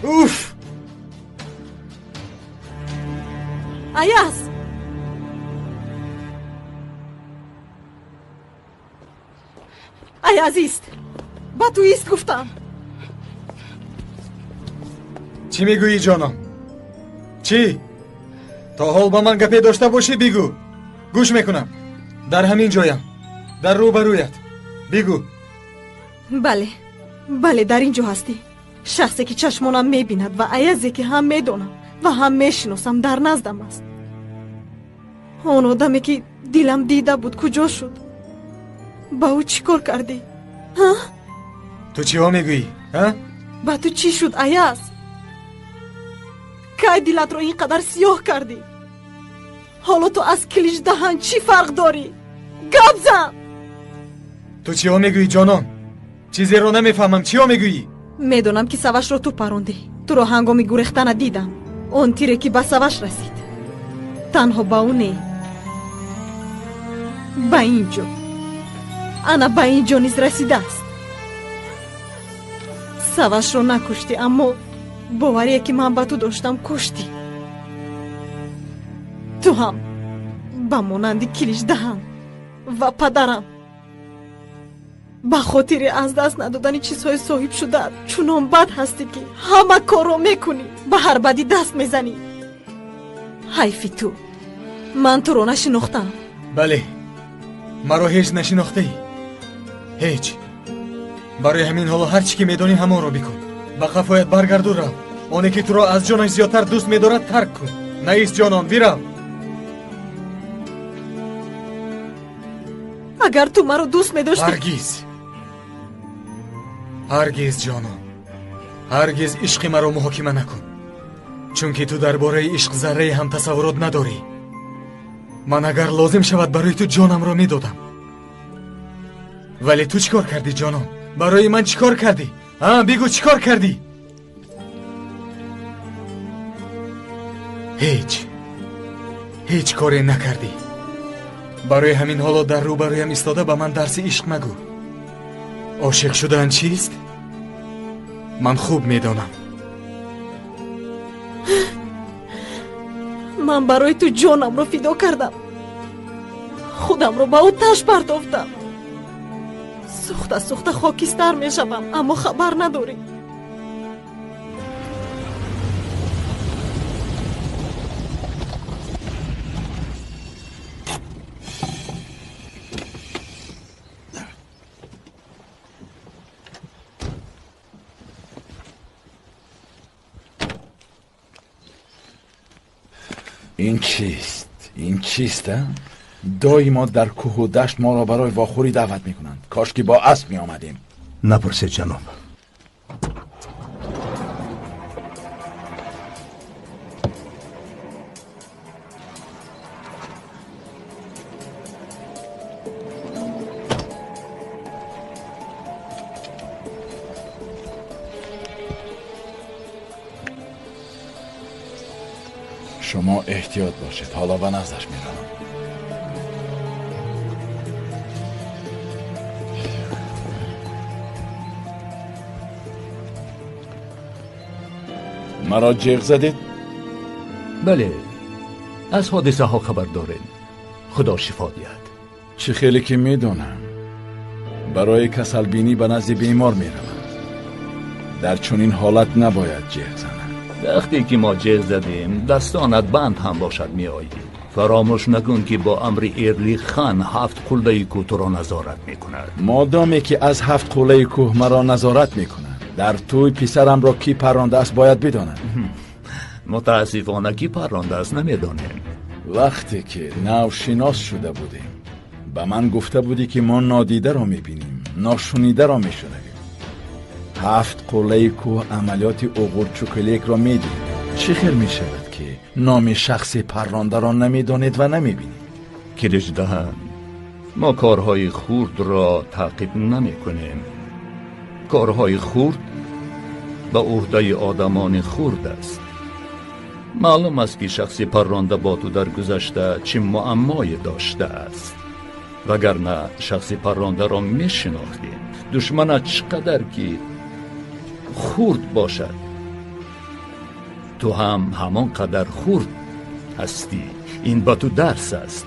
Уф! Аяз! Аяз, ист! Ба ту ист гуфтам. Чӣ мегӯӣ, ҷонон? Чӣ? То ҳол ба ман гапе дошта бошӣ, бигӯ. Гӯш мекунам. Дар ҳамин ҷоям. Дар рӯбарӯят. Бигӯ. Бале, бале, дар ин ҷо ҳастӣ. Шахсе ки чашмонам мебинад ва Аязе ки ҳам медонам ва ҳам мешиносам дар наздам аст. Он одаме ки дилам дида буд куҷо шуд? Ба ӯ чӣ кор кардӣ? Ҳа? Ту чиҳо мегӯӣ, ҳа? Ба ту чӣ шуд, Аяз? Кай дилатро ин қадар сиёҳ кардӣ? Ҳоло ту аз Килич даҳан чӣ фарқ дорӣ? Гап зан! Ту чиҳо мегӯӣ, ҷонон? Чизеро намефаҳмам. Чиҳо мегӯӣ? Медонам, ки Савашро ту парондӣ. Туро ҳангоми гурехтана дидам. Он тире ки ба Саваш расид, танҳо ба ӯ не, ба ин ҷо, ана ба ин ҷо низ расидааст. Савашро накуштӣ, аммо боварие ки ман ба ту доштам куштӣ. Ту ҳам ба монанди Килич даҳан ва падарам ба хотири аз даст надодани чизҳои соҳиб шуда чунон бад ҳастӣ, ки ҳама корро мекунӣ, ба ҳар бадӣ даст мезанӣ. Ҳайфи ту, ман туро нашинохтам. Бале, маро ҳеҷ нашинохтаӣ. Ҳеҷ. Барои ҳамин ҳоло ҳар чӣ ки медонӣ ҳамонро бикун. Ба қафоят баргарду рав. Оне ки туро аз ҷонаш зиёдтар дӯст медорад тарк кун. Наист, ҷонон, бирав. Агар ту маро дӯст медоштӣ. Ҳаргиз, ҳаргиз, ҷонон, ҳаргиз ишқи маро муҳокима накун, чунки ту дар бораи ишқ заррае ҳам тасаввурот надорӣ. Ман агар лозим шавад барои ту ҷонамро медодам. Вале ту чӣ кор кардӣ, ҷонон? Барои ман чӣ кор кардӣ? А, бигӯ, чӣ кор кардӣ? Ҳеҷ, ҳеҷ коре накардӣ. Барои ҳамин ҳоло дар рӯбарӯям истода ба ман дарси ишқ магӯ. Ошиқ шудан чист? Ман хуб медонам. Ман барои ту ҷонамро фидо кардам. Худамро ба оташ партофтам. Сӯхта сӯхта хокистар мешавам, аммо хабар надорӣ. Ин чист? Ин чист, а? Доимо дар кӯҳу дашт моро барои вохӯрӣ даъват мекунанд. Кош ки бо асп меомадем. Напурсед, ҷаноб. Шумо эҳтиёт бошед, ҳоло ба наздаш меравам. Маро ҷеғ задед? Бале, аз ҳодисаҳо хабар дорем. Худо шифо диҳад. Чӣ хеле ки медонам, барои касалбинӣ ба назди бемор меравам. Дар чунин ҳолат набояд ҷеғ занам. Вақте ки мо ҷеғ задем, дастонат банд ҳам бошад меоӣ. Фаромӯш накун ки бо амри Эрлихан 7 қуллаи кӯҳ туро назорат мекунад. Модоме ки аз 7 қуллаи кӯҳ маро назорат мекунад, дар тӯй писарамро кӣ паррондааст бояд бидонам. Мутаассифона кӣ паррондааст намедонем. Вақте ки навшинос шуда будем, ба ман гуфта будӣ ки мо нодидаро мебинем, ношунидаро мешунавем. 7 қуллаи кӯҳ амалиёти оғурчуклекро медид. Чӣ хел мешавад ки номи шахси паррондаро намедонед ва намебинед? Киличдаҳан, мо корҳои хурдро таъқиб намекунем. Корҳои хурд ба ӯҳдаи одамони хурд аст. Маълум аст ки шахси парронда бо ту дар гузашта чӣ муаммое доштааст. Вагарна шахси паррондаро мешинохтем. Душманат чӣ қадар ки хурд бошад, ту ҳам ҳамон қадар хурд ҳастӣ. Ин ба ту дарс аст.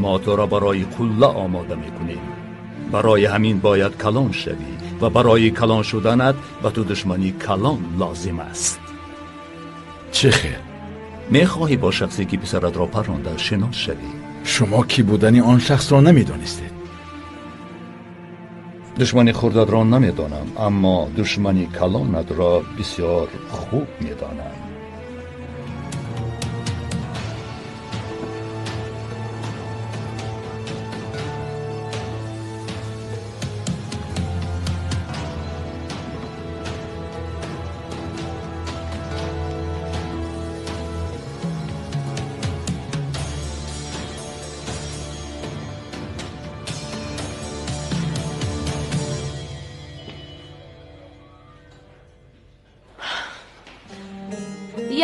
Мо туро барои қулла омода мекунем. Барои ҳамин бояд калон шавӣ ва барои калон шуданат ба ту душмани калон лозим аст. Чӣ хел? Мехоҳӣ бо шахсе ки писаратро парронда шинос шавӣ? Шумо кӣ будани он шахсро намедонистед. Душмани хурдатро намедонам, аммо душмани калонатро бисёр хуб медонам.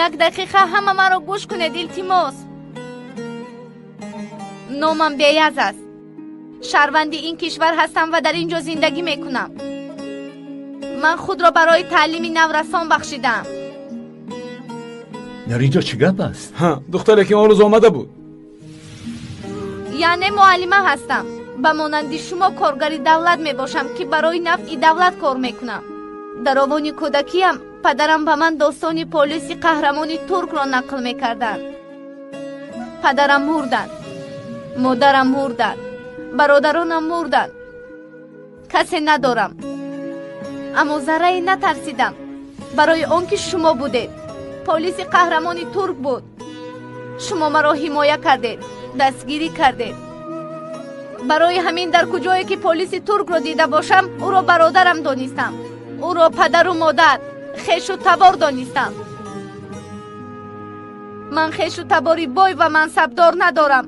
Як дақиқа ҳама маро гӯш кунед, илтимос. Номам Беяз аст. Шаҳрванди ин кишвар ҳастам ва дар ин ҷо зиндагӣ мекунам. Ман худро барои таълими наврасон бахшидаам. Дар ин ҷо чӣ гап аст? Ҳа, духтаре ки он рӯз омада буд. Яъне муаллима ҳастам. Ба монанди шумо коргари давлат мебошам, ки барои нафъи давлат кор мекунам. Дар овони кӯдакиям падарам ба ман достони полиси қаҳрамони туркро нақл мекарданд. Падарам мурданд, модарам мурданд, бародаронам мурданд. Касе надорам. Аммо заррае натарсидам, барои он ки шумо будед. Полиси қаҳрамони турк буд. Шумо маро ҳимоя кардед, дастгирӣ кардед. Барои ҳамин дар куҷое ки полиси туркро дида бошам, ӯро бародарам донистам. Ӯро падару модар, хешу табор донистам. Ман хешу табори бой ва мансабдор надорам.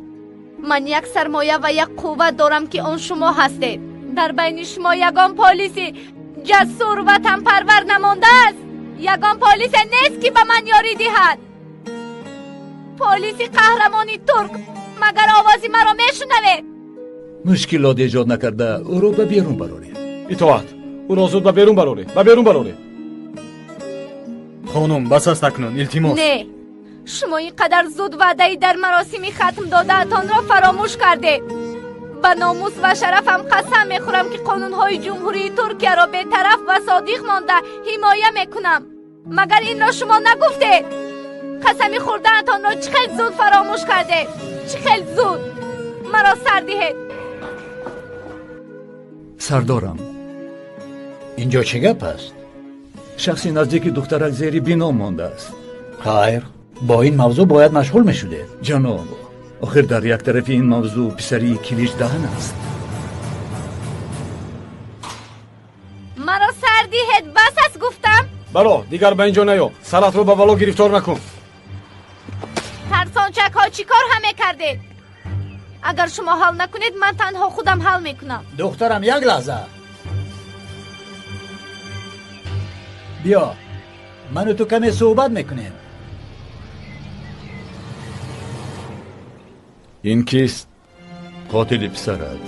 Ман як сармоя ва як қувват дорам, ки он шумо ҳастед. Дар байни шумо ягон полиси ҷасур ватанпарвар намондааст. Ягон полисе нест, ки ба ман ёрӣ диҳад. Полиси қаҳрамони турк, магар овози маро мешунавед? Мушкилот эҷод накарда ӯро ба берун бароред. Итоат, ӯро зуд ба берун бароред, ба берун бароред. Хонум, бас аст акнун, илтимос. Не, шумо ин қадар зуд ваъдаи дар маросими хатм додаатонро фаромӯш кардед. Ба номус ва шарафам қасам мехӯрам, ки қонунҳои ҷумҳурии Туркияро бетараф ва содиқ монда ҳимоя мекунам. Магар инро шумо нагуфтед? Қасами хӯрдаатонро чӣ хел зуд фаромӯш кардед? Чӣ хел зуд? Маро сар диҳед. Сардорам, инҷо чӣ гап аст? Шахси наздики духтарак зери бино мондааст. Хайр, Бо ин мавзӯъ бояд машғул мешудед. Ҷаноб, охир дар як тарафи ин мавзӯъ писари Килич Даҳан аст. Маро сар диҳед, бас аст гуфтам. Баро, дигар ба инҷо наё, саратро ба бало гирифтор накун. Тарсончакҳо, чӣ кор ҳам мекардед? Агар шумо ҳал накунед, ман танҳо худам ҳал мекунам. Духтарам, як лаҳза биё, ману ту каме суҳбат мекунем. Ин кист? Қотили писарат.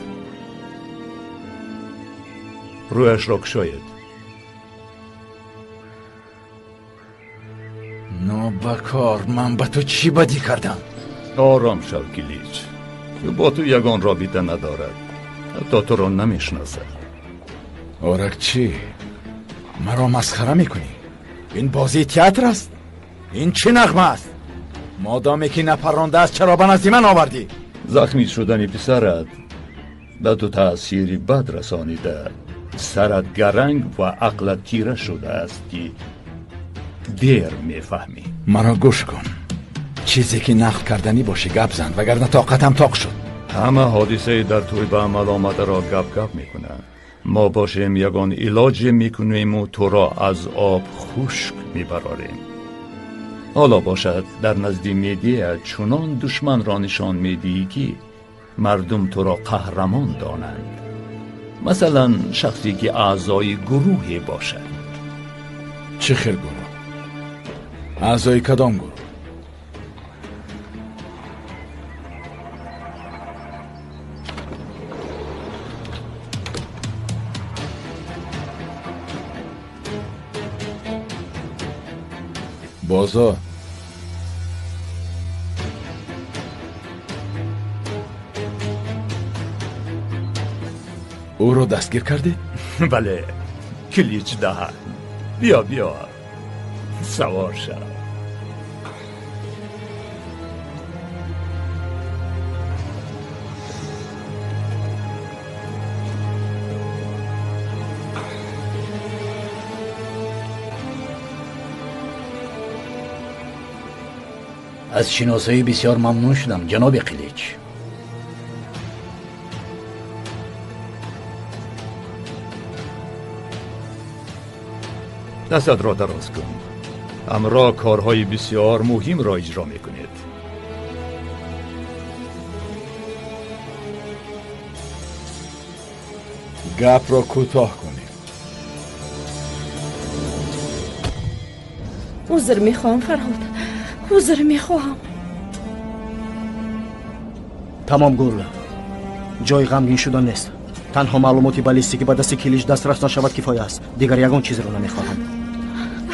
Рӯяшро кушоед. Нобакор, ман ба ту чӣ бадӣ кардам? Ором шав, Килич. Бо ту ягон робита надорад, ҳатто туро намешиносад. Оракчӣ, маро масхара мекунӣ? Ин бозии театр аст? Ин чӣ нағма аст? Модоме ки напарондааст, чаро ба назди ман овардӣ? Захмӣ шудани писарат ба ту таъсири бад расонида. Сарат гаранг ва ақлат тира шудааст, ки дер мефаҳмӣ. Маро гӯш кун. Чизе ки нақл карданӣ бошӣ гап зан, вагарна тоқатам тоқ шуд. Ҳама ҳодисаи дар тӯй ба амал омадаро гап-гап мекунанд. Мо бошем ягон илоҷе мекунему туро аз об хушк мебарорем. Ҳоло бошад дар назди медиа чунон душманро нишон медиҳӣ, ки мардум туро қаҳрамон донанд. Масалан, шахсе ки аъзои гурӯҳе бошад. Чӣ хел гурӯҳ? Аъзои кадом гурӯҳ? Бозо, ӯро дастгир кардед? Бале, Килич Даҳан. Биё, биё, савор шав. Аз шиносоӣ бисёр мамнун шудам, ҷаноби Қилич. Дастатро дароз кун. Ҳамроҳ корҳои бисёр муҳимро иҷро мекунед. Гапро кӯтоҳ кунем. Узр мехоҳам, Фарҳод, узр мехоҳам. Тамом, Гурла, ҷои ғамгин шудан нест. Танҳо маълумоти баллистикӣ ба дасти Килич дастрас нашавад кифоя аст. Дигар ягон чизро намехоҳам.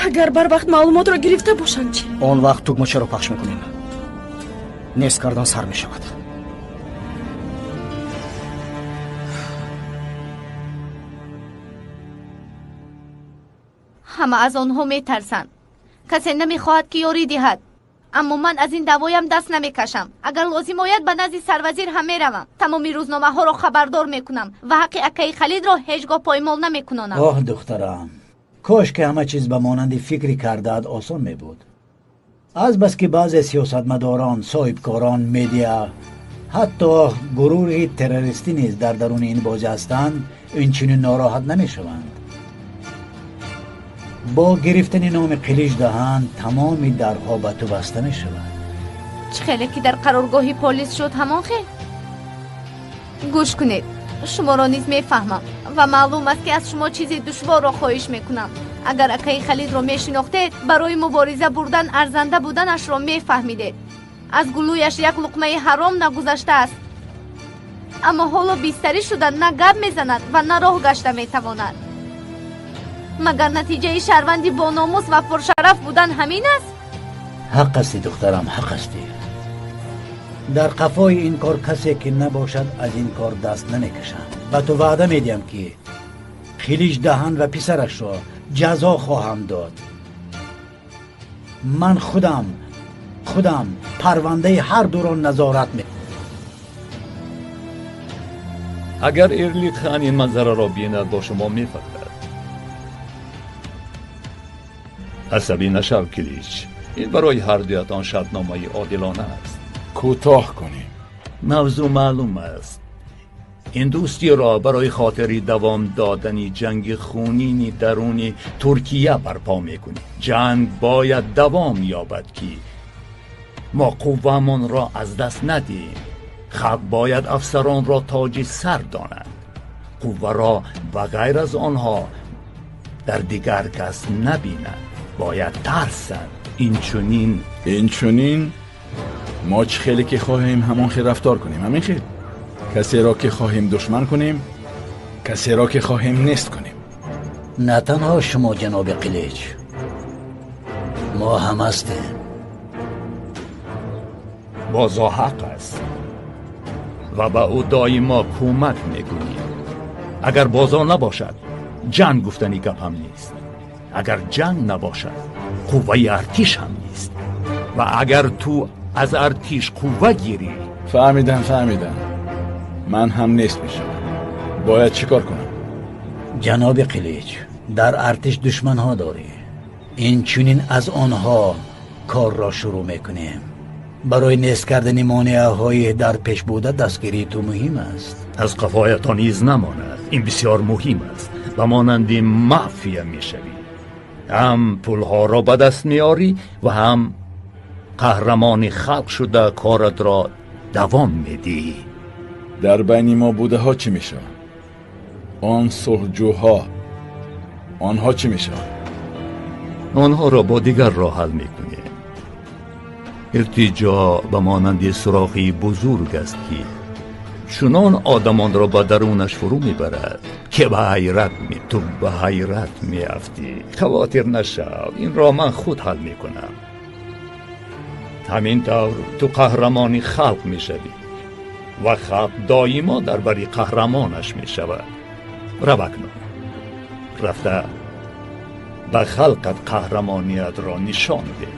Агар барвақт маълумотро гирифта бошанд чӣ? Он вақт тугмачаро пахш мекунем. Нест кардан сар мешавад. Ҳама аз онҳо метарсанд. Касе намехоҳад ки ёрӣ диҳад. Аммо ман аз ин даъвоям даст намекашам. Агар лозим ояд, ба назди сарвазир ҳам меравам. Тамоми рӯзномаҳоро хабардор мекунам ва ҳаққи акаи Халидро ҳеҷ гоҳ поймол намекунонам. Оҳ, духтарам, кош ки ҳама чиз ба монанди фикри кардаат осон мебуд. Азбаски баъзе сиёсатмадорон, соҳибкорон, медиа, ҳатто гурӯҳи террористӣ низ дар даруни ин бозӣ ҳастанд, инчунин нороҳат намешаванд. Бо гирифтани номи Қилич Даҳан тамоми дарҳо ба ту баста мешавад. Чӣ хеле ки дар қароргоҳи полис шуд, ҳамон хел? Гӯш кунед, шуморо низ мефаҳмам ва маълум аст, ки аз шумо чизи душворро хоҳиш мекунам. Агар акаи Халидро мешинохтед, барои мубориза бурдан арзанда буданашро мефаҳмидед. Аз гулӯяш як луқмаи ҳаром нагузаштааст. Аммо ҳоло бистарӣ шуда на гап мезанад ва на роҳ гашта метавонад. Магар натиҷаи шаҳрванди бономус ва пуршараф будан ҳамин аст? Ҳақ ҳастӣ, духтарам, ҳақ ҳастӣ. Дар қафои ин кор касе ки набошад, аз ин кор даст намекашам. Ба ту ваъда медиҳам, ки Қилич Даҳан ва писарашро ҷазо хоҳам дод. Ман худам парвандаи ҳар дуро назорат мекунам. Агар Эрлитхан ин манзараро бинад, бо шумо мефахрад. Асабӣ нашав, Килич. Ин барои ҳар дуятон шартномаи одилона аст. Кӯтоҳ кунем. Мавзӯъ маълум аст. Ин дӯстиро барои хотири давом додани ҷанги хунини даруни Туркия барпо мекунем. Ҷанг бояд давом ёбад, ки мо қуввамонро аз даст надиҳем. Халқ бояд афсаронро тоҷи сар донанд. Қувваро ба ғайр аз онҳо дар дигар кас набинанд. Бояд тарсанд. Инчунин мо чӣ хеле ки хоҳем ҳамон хел рафтор кунем. Ҳамин хел касеро ки хоҳем душман кунем, касеро ки хоҳем нест кунем. На танҳо шумо, ҷаноби Қилич, мо ҳам ҳастем. Бозо ҳақ аст ва ба ӯ доимо кӯмак мекунем. Агар бозо набошад, ҷанг гуфтани гап ҳам нест. Агар ҷанг набошад, қувваи артиш ҳам нест. Ва агар ту аз артиш қувва гирӣ... Фаҳмидам. Ман ҳам нест мешавам. Бояд чӣ кор кунам? Ҷаноби Қилич, дар артиш душманҳо дорӣ. Инчунин аз онҳо корро шурӯъ мекунем. Барои нест кардани монеаҳои дар пеш буда дастгирии ту муҳим аст. Аз қафоятон из намонад. Ин бисёр муҳим аст. Ба монанди мафия мешавӣ. Ҳам пулҳоро ба даст меорӣ ва ҳам қаҳрамони халқ шуда коратро давом медиҳӣ. Дар байни мо будаҳо чӣ мешаванд? Он сулҳҷӯҳо, онҳо чӣ мешаванд? Онҳоро бо дигар роҳ ҳал мекунем. Иртиҷо ба монанди сурохи бузург аст, ки чунон одамонро ба дарунаш фурӯ мебарад, ки ту ба ҳайрат меафтӣ. Хавотир нашав, инро ман худ ҳал мекунам. Ҳамин тавр ту қаҳрамони халқ мешавӣ ва халқ доимо дар бари қаҳрамонаш мешавад. Рав акнун, рафта ба халқат қаҳрамониятро нишон деҳ.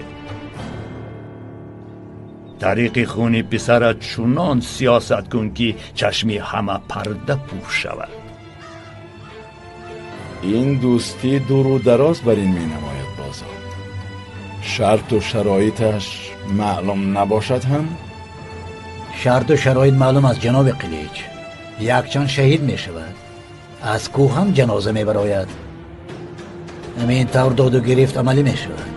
Тариқи хуни писарат чунон сиёсат кун, ки чашми ҳама парда пӯш шавад. Ин дӯстӣ дуру дароз бар ин менамояд. Бозор шарту шароиташ маълум набошад ҳам? Шарту шароит маълум аст, ҷаноби Қилич. Якчанд шаҳид мешавад, аз кӯҳ ҳам ҷаноза мебарояд. Ҳамин тавр доду гирифт амалӣ мешавад.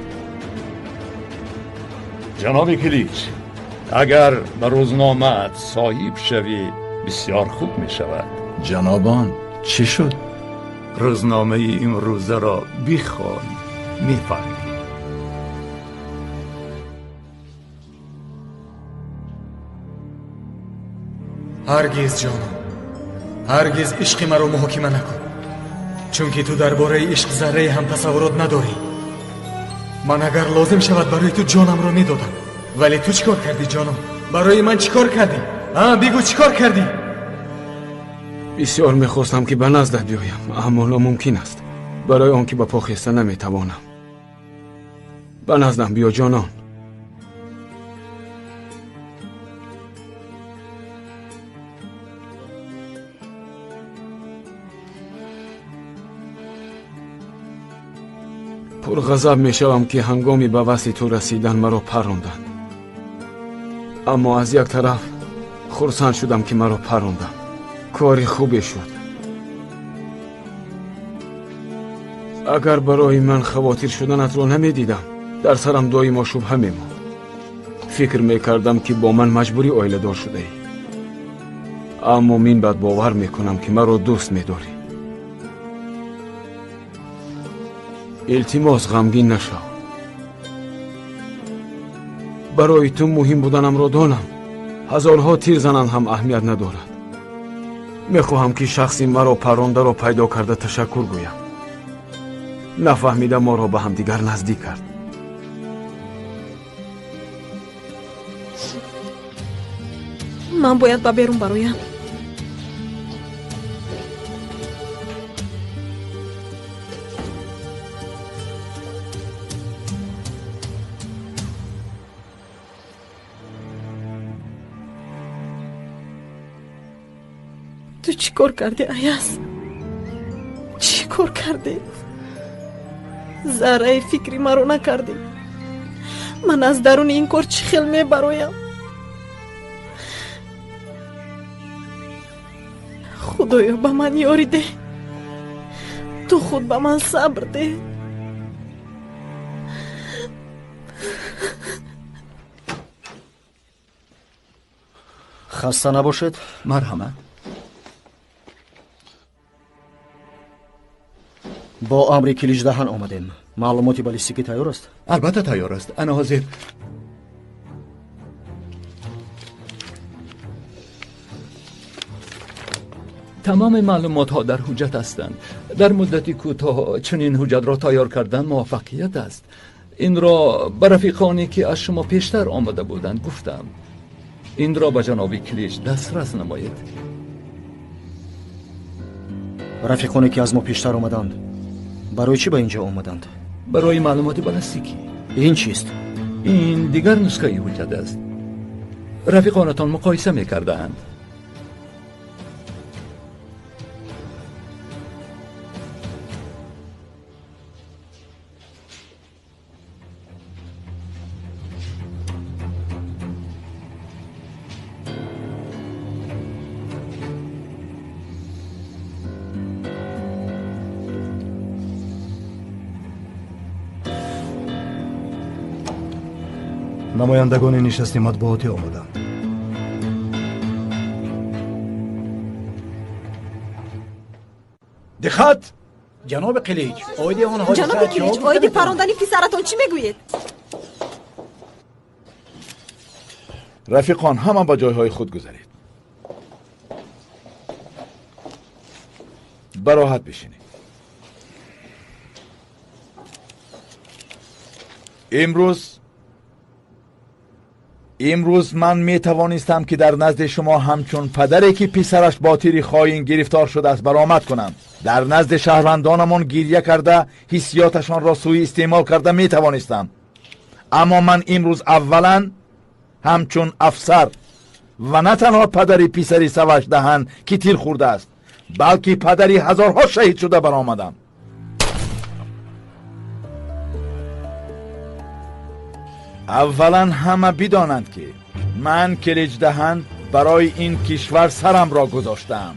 Ҷаноби Қилич, агар ба рӯзномаат соҳиб шавӣ, бисёр хуб мешавад. Ҷанобон, чӣ шуд? Рӯзномаи имрӯзаро бихон, мефаҳмӣ. Ҳаргиз, ҷонам, ҳаргиз ишқи маро муҳокима накун, чунки ту дар бораи ишқ заррае ҳам тасаввурот надорӣ. Ман агар лозим шавад барои ту ҷонамро медодам. Вале ту чӣ кор кардӣ, ҷонам? Барои ман чӣ кор кардӣ? Бигӯ, чӣ кор кардӣ? Бисёр мехостам, ки ба наздат биёям, аммо номумкин аст. Барои он ки ба по хеста наметавонам. Ба наздам биё, ҷонон. Пурғазаб мешавам, ки ҳангоми ба васли ту расидан маро парронданд. Аммо аз як тараф хурсанд шудам, ки маро парронданд. Кори хубе шуд. Агар барои ман хавотир шуданатро намедидам, дар сарам доимо шубҳа мемонд. Фикр мекардам, ки бо ман маҷбурӣ оиладор шудаӣ. Аммо минбаъд бовар мекунам, ки маро дӯст медорӣ. Илтимос, ғамгин нашав. Барои ту муҳим буданамро донам. Ҳазорҳо тир зананд ҳам аҳамият надорад. Мехоҳам, ки шахси маро паррондаро пайдо карда ташаккур гӯям. Нафаҳмида моро ба ҳамдигар наздик кард. Ман бояд ба берун бароям. Ту чӣ кор кардӣ, Аяз? Чӣ кор кардӣ? Зарраи фикри маро накардӣ. Ман аз даруни ин кор чӣ хел мебароям? Худоё, ба ман ёрӣ деҳ. Ту худ ба ман сабр деҳ. Хаста набошед. Марҳамат. Бо амри Киличдаҳан омадем. Маълумоти баллистикӣ тайёр аст? Албатта тайёр аст. Ана ҳозир. Тамоми маълумотҳо дар ҳуҷҷат ҳастанд. Дар муддати кӯтоҳ чунин ҳуҷҷатро тайёр кардан муваффақият аст. Инро ба рафиқоне ки аз шумо пештар омада буданд гуфтам. Инро ба ҷаноби Килич дастрас намоед. Рафиқоне ки аз мо пештар омаданд барои чӣ ба инҷо омаданд? Барои маълумоти баллистикӣ. Ин чист? Ин дигар нусхаи ҳуҷҷат аст. Рафиқонатон муқоиса мекардаанд. Намояндагони нишасти матбуотӣ омаданд. Диққат! Ҷаноби Қилич, оиди он ҳодиса Ҷаноби Килич, оиди парондани писаратон чӣ мегӯед? Рафиқон, ҳама ба ҷойҳои худ гузаред. Бароҳат бишинед. Имрӯз ман метавонистам ки дар назди шумо ҳамчун падаре ки писараш бо тири хоин гирифтор шудааст баромад кунам. Дар назди шаҳрвандонамон гирья карда, ҳиссиёташонро сӯи истеъмол карда метавонистам. Аммо ман имрӯз аввалан ҳамчун афсар ва на танҳо падари писари Савашдаҳан ки тир хӯрдааст, балки падари ҳазорҳо шаҳид шуда баромадам. Аввалан ҳама бидонанд ки ман Киличдаҳан барои ин кишвар сарамро гузоштаам.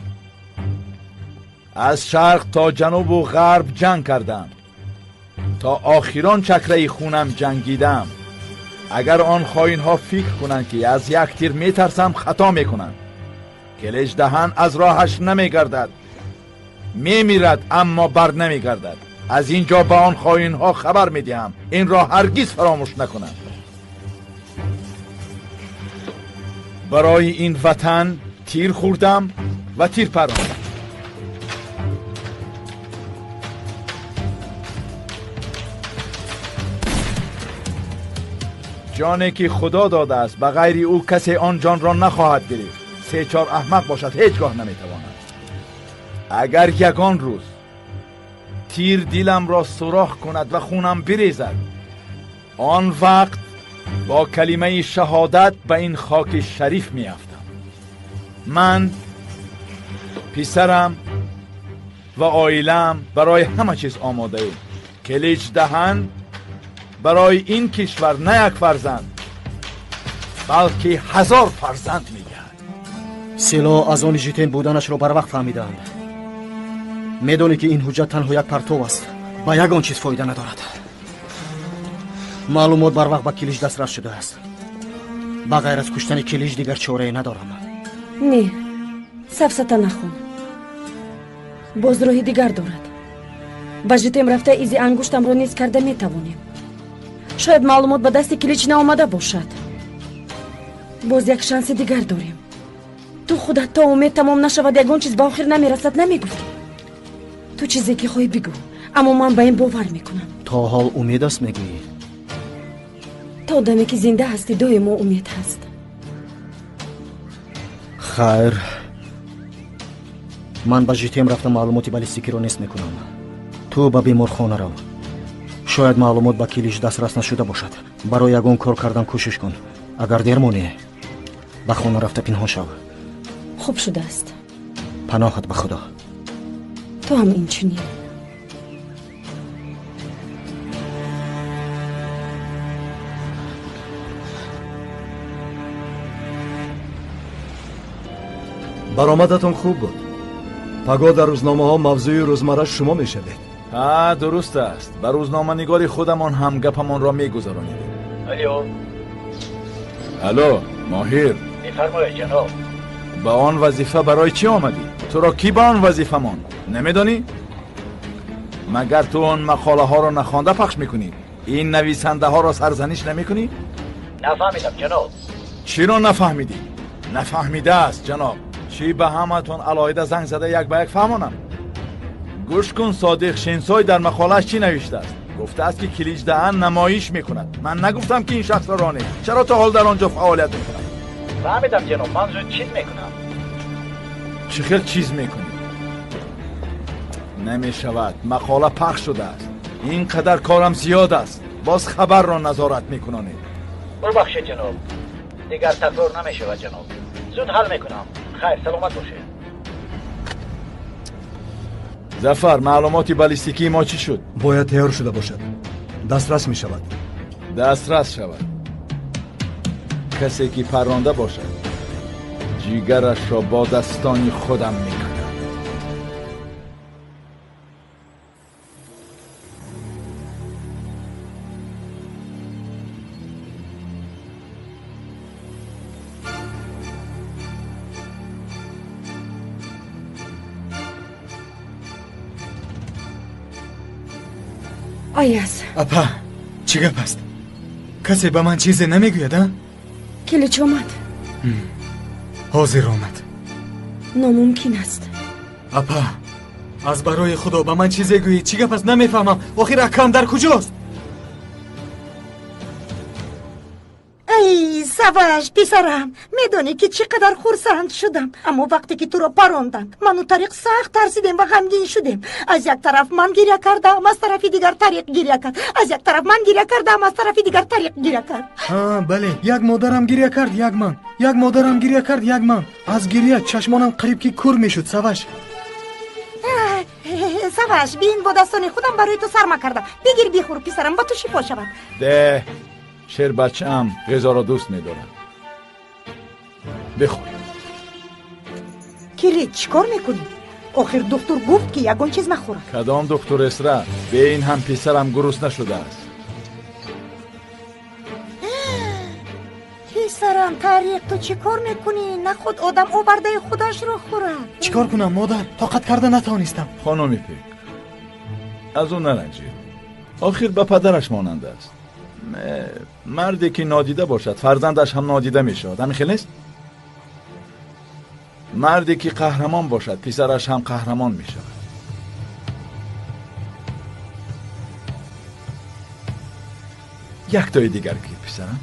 Аз шарқ то ҷанубу ғарб ҷанг кардам. То охирон чакраи хунам ҷангидам. Агар он хоинҳо фикр кунанд ки аз як тир метарсам, хато мекунанд. Киличдаҳан аз роҳаш намегардад. Мемирад, аммо бар намегардад. Аз ин ҷо ба он хоинҳо хабар медиҳам. Инро ҳаргиз фаромӯш накунанд. Барои ин ватан тир хӯрдам ва тир парондам. Ҷоне ки Худо додааст, ба ғайри ӯ касе он ҷонро нахоҳад гирифт. Се-чор аҳмақ бошад, ҳеҷ гоҳ наметавонад. Агар ягон рӯз тир диламро сурох кунад ва хунам бирезад, он вақт бо калимаи шаҳодат ба ин хоки шариф меафтам. Ман, писарам ва оилаам барои ҳама чиз омодаем. Киличдаҳан барои ин кишвар на як фарзанд, балки 1000 фарзанд медиҳад. Силоҳ аз они житен буданашро барвақт фаҳмидаанд. Медонӣ ки ин ҳуҷҷат танҳо як партов аст, ба ягон чиз фоида надорад. Маълумот барвақт ба Килич дастрас шудааст. Ба ғайр аз куштани Килич дигар чорае надорам. Не, сафсата нахон. Боз роҳи дигар дорад. Ба житем рафта изи ангуштамро низ карда метавонем. Шояд маълумот ба дасти Килич наомада бошад. Боз як шанси дигар дорем. Ту худат то умед тамом нашавад ягон чиз ба охир намерасад намегуфтӣ? Ту чизе ки хоҳӣ бигӯ, аммо ман ба ин бовар мекунам. То ҳол умед аст мегӯӣ? То даме ки зинда ҳастӣ доимо умед ҳаст. Хайр, ман ба житем рафта маълумоти баллистикиро нест мекунам. Ту ба беморхона рав. Шояд маълумот ба Килич дастрас нашуда бошад. Барои ягон кор кардан кӯшиш кун. Агар дер монӣ, ба хона рафта пинҳон шав. Хуб шудааст. Паноҳат ба Худо. Ту ҳам инчунин. Баромадатон хуб буд. Пагоҳ дар рӯзномаҳо мавзӯи рӯзмарра шумо мешавед. Ҳа, дуруст аст. Ба рӯзноманигори худамон ҳам гапамонро мегузаронидем. Алло. Алло, Моҳир. Мефармоед, ҷаноб. Ба он вазифа барои чӣ омадӣ? Туро кӣ ба он вазифа монд? Намедонӣ? Магар ту он мақолаҳоро нахонда пахш мекунӣ? Ин нависандаҳоро сарзаниш намекунӣ? Нафаҳмидам, ҷаноб. Чиро нафаҳмидӣ? Нафаҳмидааст, ҷаноб. Чӣ ба ҳаматон алоҳида занг зада як ба як фаҳмонам? Гӯш кун, Содиқ Шенсой дар мақолааш чӣ навиштааст? Гуфтааст, ки Киличдаҳан намоиш мекунад. Ман нагуфтам, ки ин шахсро ронед. Чаро то ҳол дар он ҷо фаъолият мекунад? Фаҳмидам, ҷаноб. Ман зуд чиз мекунам. Чӣ хел чиз мекунӣ? Намешавад. Мақола пахш шудааст. Ин қадар корам зиёд аст. Боз хабарро назорат мекунонед. Бубахшед, ҷаноб. Дигар такрор намешавад, ҷаноб. Зуд ҳал мекунам. Хайр, саломат бошед. Зафар, маълумоти баллистикии мо чӣ шуд? Бояд тайёр шуда бошад. Дастрас мешавад. Дастрас шавад. Касе ки парронда бошад, ҷигарашро бо дастони худам мекунам. Аяз. Апа, чӣ гап аст? Касе ба ман чизе намегӯяд, а? Килич омад. Ҳозир омад. Номумкин аст. Апа, аз барои Худо ба ман чизе гӯед. Чӣ гап аст? Намефаҳмам. Охир акам дар куҷост? Эй, Саваш, писарам, медонӣ ки чӣ қадар хурсанд шудам. Аммо вақте ки туро паронданд, ману Тариқ сахт тарсидем ва ғамгин шудем. Аз як тараф ман гиря кардам, аз тарафи дигар Тариқ гиря кард. Аз як тараф ман гиря кардам, аз тарафи дигар Тариқ гиря кард. Ҳа, бале, як модарам гиря кард, як ман. Як модарам гиря кард, як ман. Аз гиря чашмонам қариб ки кур мешуд, Саваш. Саваш, бин, бо дастони худам барои ту сарма кардам. Бигир, бихӯр, писарам, ба ту шифо шавад. Де, шербачаам ғизоро дӯст медорад. Бихӯр. Килич, чӣ кор мекунӣ? Охир духтур гуфт, ки ягон чиз нахӯрад. Кадом духтур, Эсра? Бе ин ҳам писарам гурусна шудааст. Писарам, Тариқ, ту чӣ кор мекунӣ? Нахуд одам овардаи худашро хӯрад. Чӣ кор кунам, модар? Тоқат карда натавонистам. Хонуми Пек, аз ӯ наранҷед. Охир ба падараш монанд аст. Марде ки нодида бошад, фарзандаш ҳам нодида мешавад. Ҳамин хел нест? Марде ки қаҳрамон бошад, писараш ҳам қаҳрамон мешавад. Яктои дигар гир, писарам.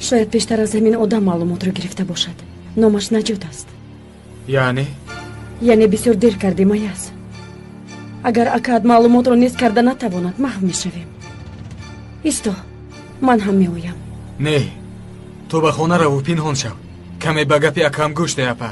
Шояд пештар аз ҳамин одам маълумотро гирифта бошад. Номаш Наҷот аст. Яъне? Яъне бисёр дер кардем, Аяз. Агар акаат маълумотро нез карда натавонад, маҳв мешавем. Исто, ман ҳам меоям. Не, ту ба хона раву пинҳон шав. Каме ба гапи акаам гӯш деҳ, апа.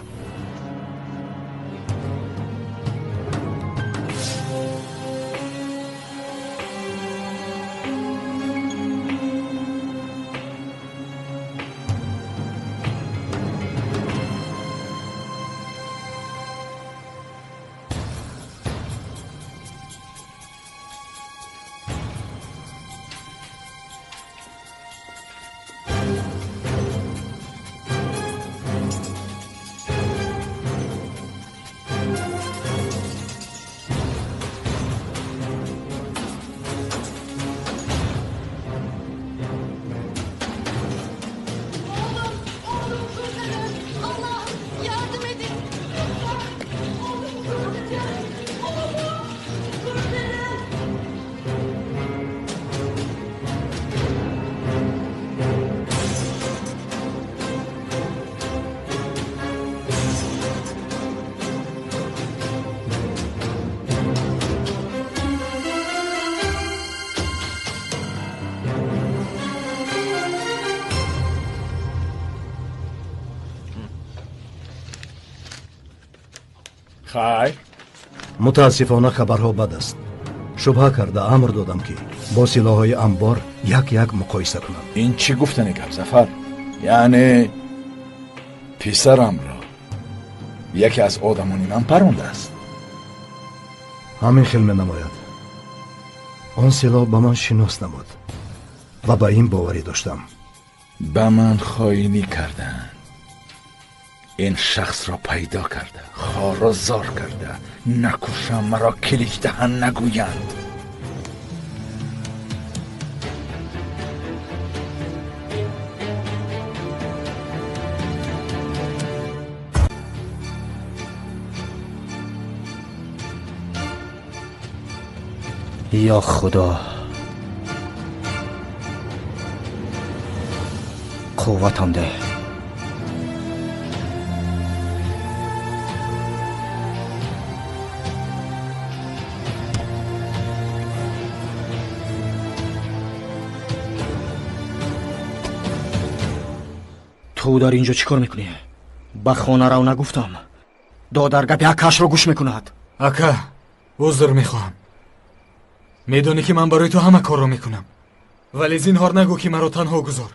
Хайр. Мутаассифона хабарҳо бад аст. Шубҳа карда амр додам, ки бо силоҳҳои амбор як як муқоиса кунам. Ин чӣ гуфтани гап, Зафар? Яъне писарамро яке аз одамони ман парондааст? Ҳамин хел менамояд. Он силоҳ ба ман шинос набуд ва ба ин боварӣ доштам. Ба ман хоинӣ карданд. Ин шахсро пайдо карда, хору зор карда, накушам маро килич даҳан нагӯянд. Ё Худо, қувватам деҳ. Ту дар инҷо чӣ кор мекунӣ? Ба хона рав нагуфтам. Додар гапи акаашро гӯш мекунад. Ака, узр мехоҳам. Медонӣ, ки ман барои ту ҳама корро мекунам, вале зинҳор нагӯ, ки маро танҳо гузор.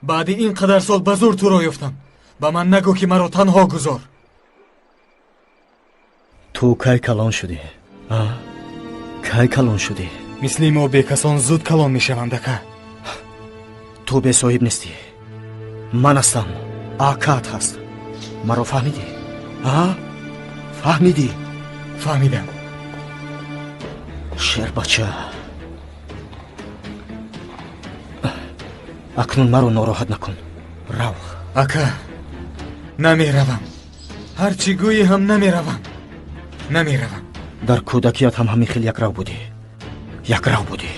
Баъди ин қадар сол ба зур туро ёфтам. Ба ман нагӯ, ки маро танҳо гузор. Ту кай калон шудӣ? Кай калон шудӣ? Мисли мо бекасон зуд калон мешаванд, ака. Ту бесоҳиб нестӣ. Ман ҳастам, акаат ҳаст. Маро фаҳмидӣ? Фаҳмидӣ? Фаҳмидам. Шербача, акнун маро нороҳат накун. Рав. Ака, намеравам. Ҳар чӣ гӯӣ ҳам намеравам, намеравам. Дар кӯдакият ҳам ҳамин хел якрав будӣ, якрав будӣ.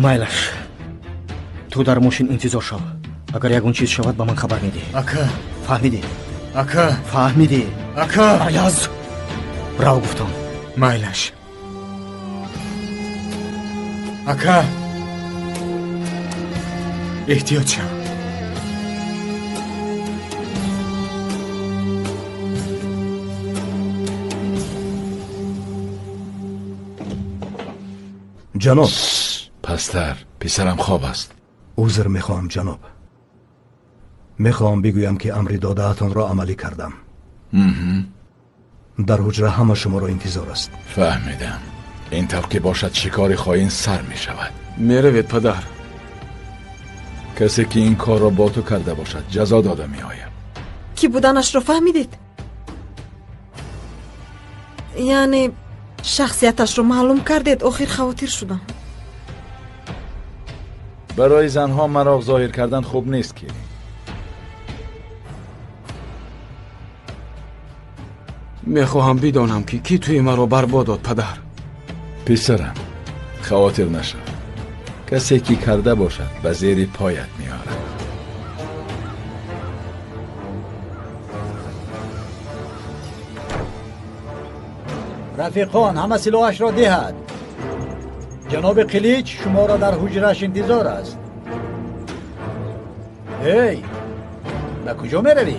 Майлаш, ту дар мошин интизор шав. Агар ягон чиз шавад, ба ман хабар медиҳӣ. Ака. Фаҳмидӣ? Ака. Фаҳмидӣ? Ака. Аяз, рав гуфтам. Майлаш, ака, эҳтиёт шав. Ҷаноб. Пастар, писарам хоб аст. Узр мехоҳам, ҷаноб. Мехоҳам бигӯям, ки амри додаатонро амалӣ кардам. Дар ҳуҷра ҳама шуморо интизор аст. Фаҳмидам. Ин тавр ки бошад, шикори хоин сар мешавад. Меравед, падар. Касе ки ин корро бо ту карда бошад, ҷазо дода меояд. Кӣ буданашро фаҳмидед? Яъне шахсияташро маълум кардед? Охир хавотир шудам. Барои занҳо мароқ зоҳир кардан хуб нест, ки Мехоҳам бидонам, ки кӣ тӯи маро барбод дод, падар. Писарам, хавотир нашав. Касе ки карда бошад, ба зери поят меорад. Рафиқон, ҳама силоҳашро диҳад. Ҷаноби Қилич шуморо дар ҳуҷраш интизор аст. Эй, ба куҷо меравӣ?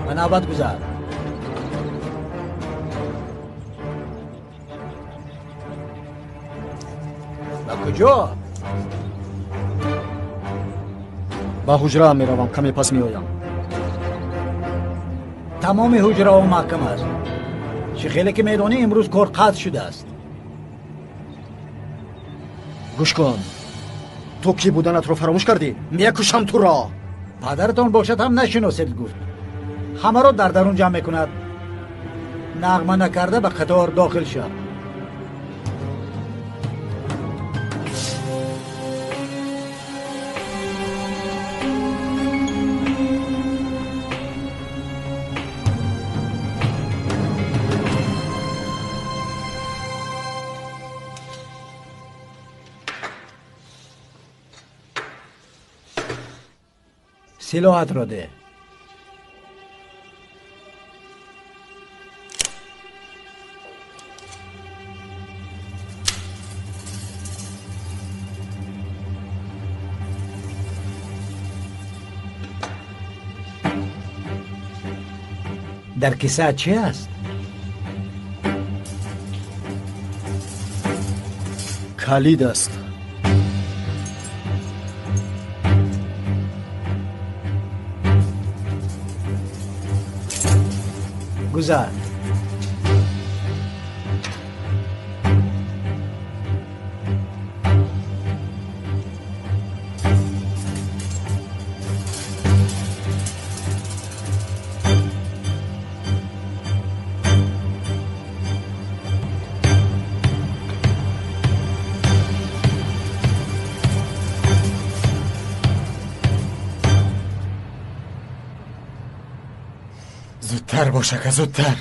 Ба навбат гузар. Ба куҷо? Ба ҳуҷраам меравам, каме пас меоям. Тамоми ҳуҷраҳо маҳкам аст. Чӣ хеле ки медонӣ, имрӯз кор қатъ шудааст. Гӯш кун, ту кӣ буданатро фаромӯш кардӣ? Мекушам туро. Падаратон бошад ҳам нашиносед гуфт. Ҳамаро дар дарун ҷамъ мекунад. Нағма накарда ба қатор дохил шав. Силоҳатро деҳ. Дар киса чӣ аст? Калид аст. Гузар. Зудтар бош, ака, зудтар.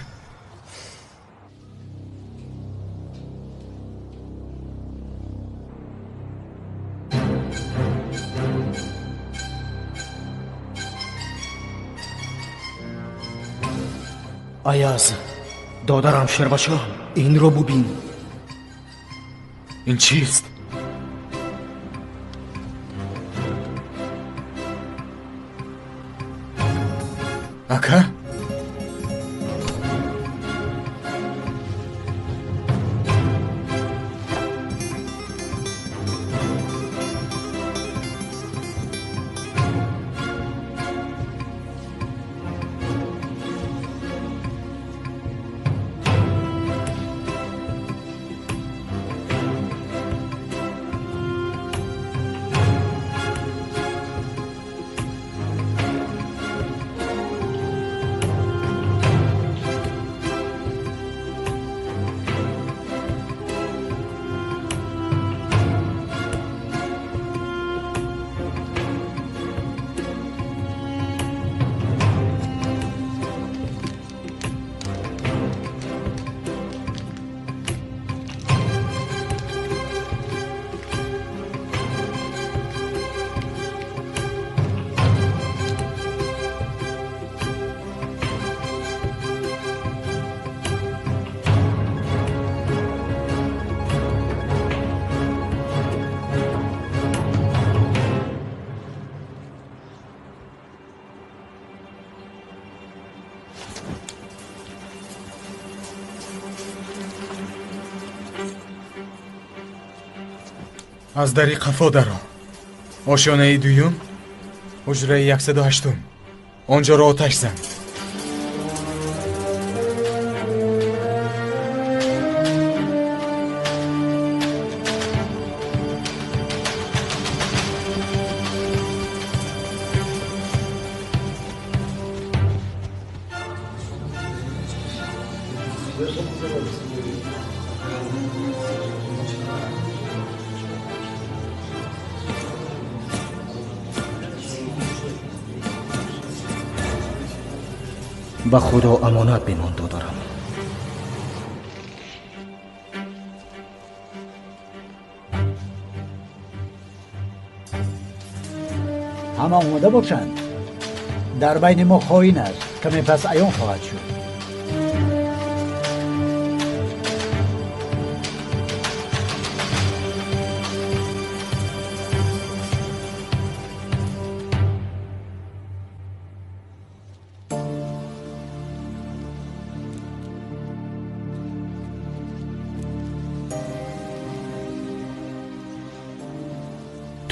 Аяз, додарам Шербачон, инро бубин. Ин чист? Ака? Аз дари қафо даро. Ошёнаи дуюм, ҳуҷраи 108. Он ҷоро оташ зан. Ба Худо амонат бимон, додарам. Ҳама омода бошанд. Дар байни мо хоин аст, каме пас аён хоҳад шуд.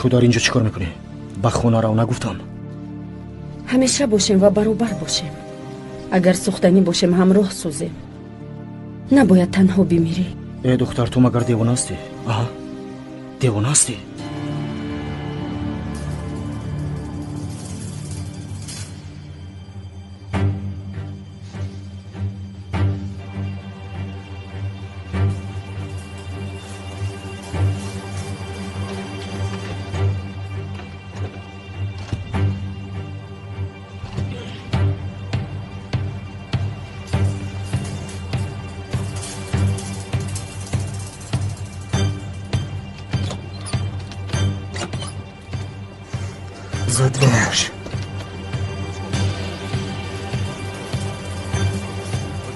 Ту дар инҷо чӣ кор мекунӣ? Ба хона рав, нагуфтам. Ҳамеша бошем ва баробар бошем. Агар сӯхтанӣ бошем, ҳамроҳ сӯзем. Набояд танҳо бимирӣ. Э духтар, ту магар девона ҳастӣ? Аҳа, девона ҳастӣ? Зуд бош.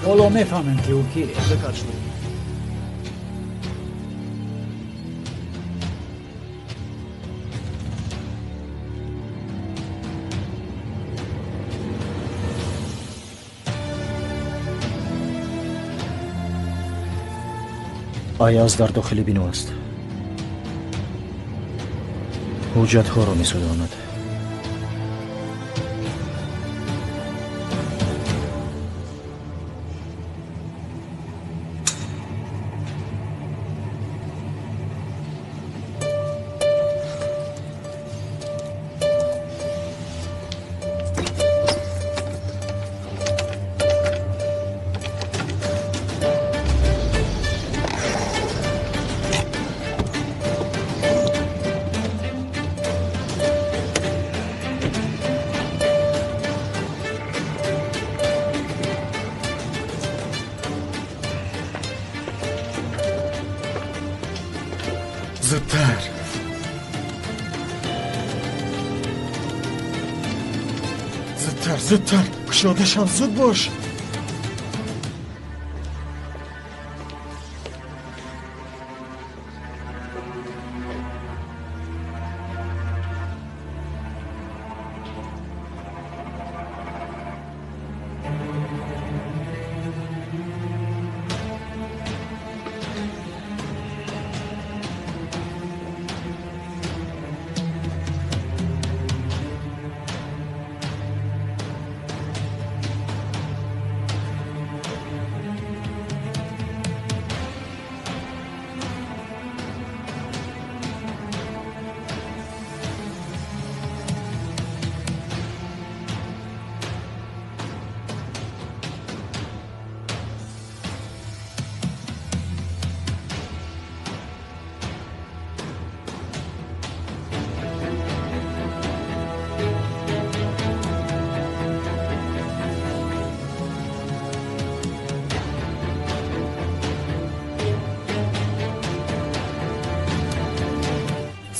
Ҳоло мефаҳмем, ки ӯ кист. Аяз дар дохили бино аст. Ҳуҷҷатҳоро месӯзонад. Зудтар. Зудтар, зудтар. Кушода шав, зуд бош.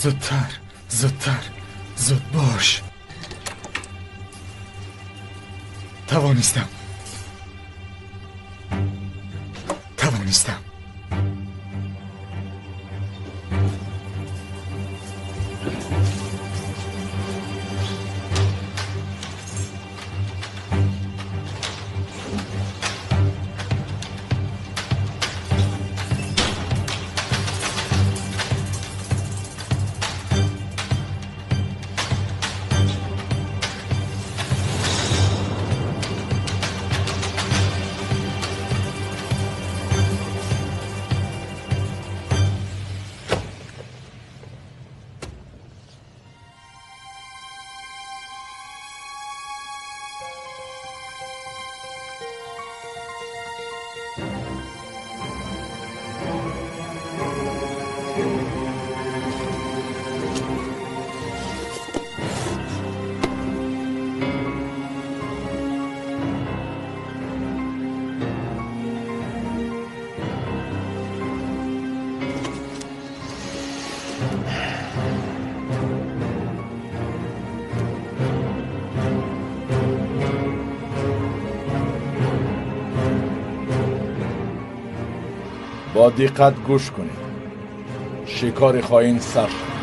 Зудтар, зудтар, зуд бош. Тавонистам. Тавонистам. با دقت گوش کنید. شکار خائن سر شد.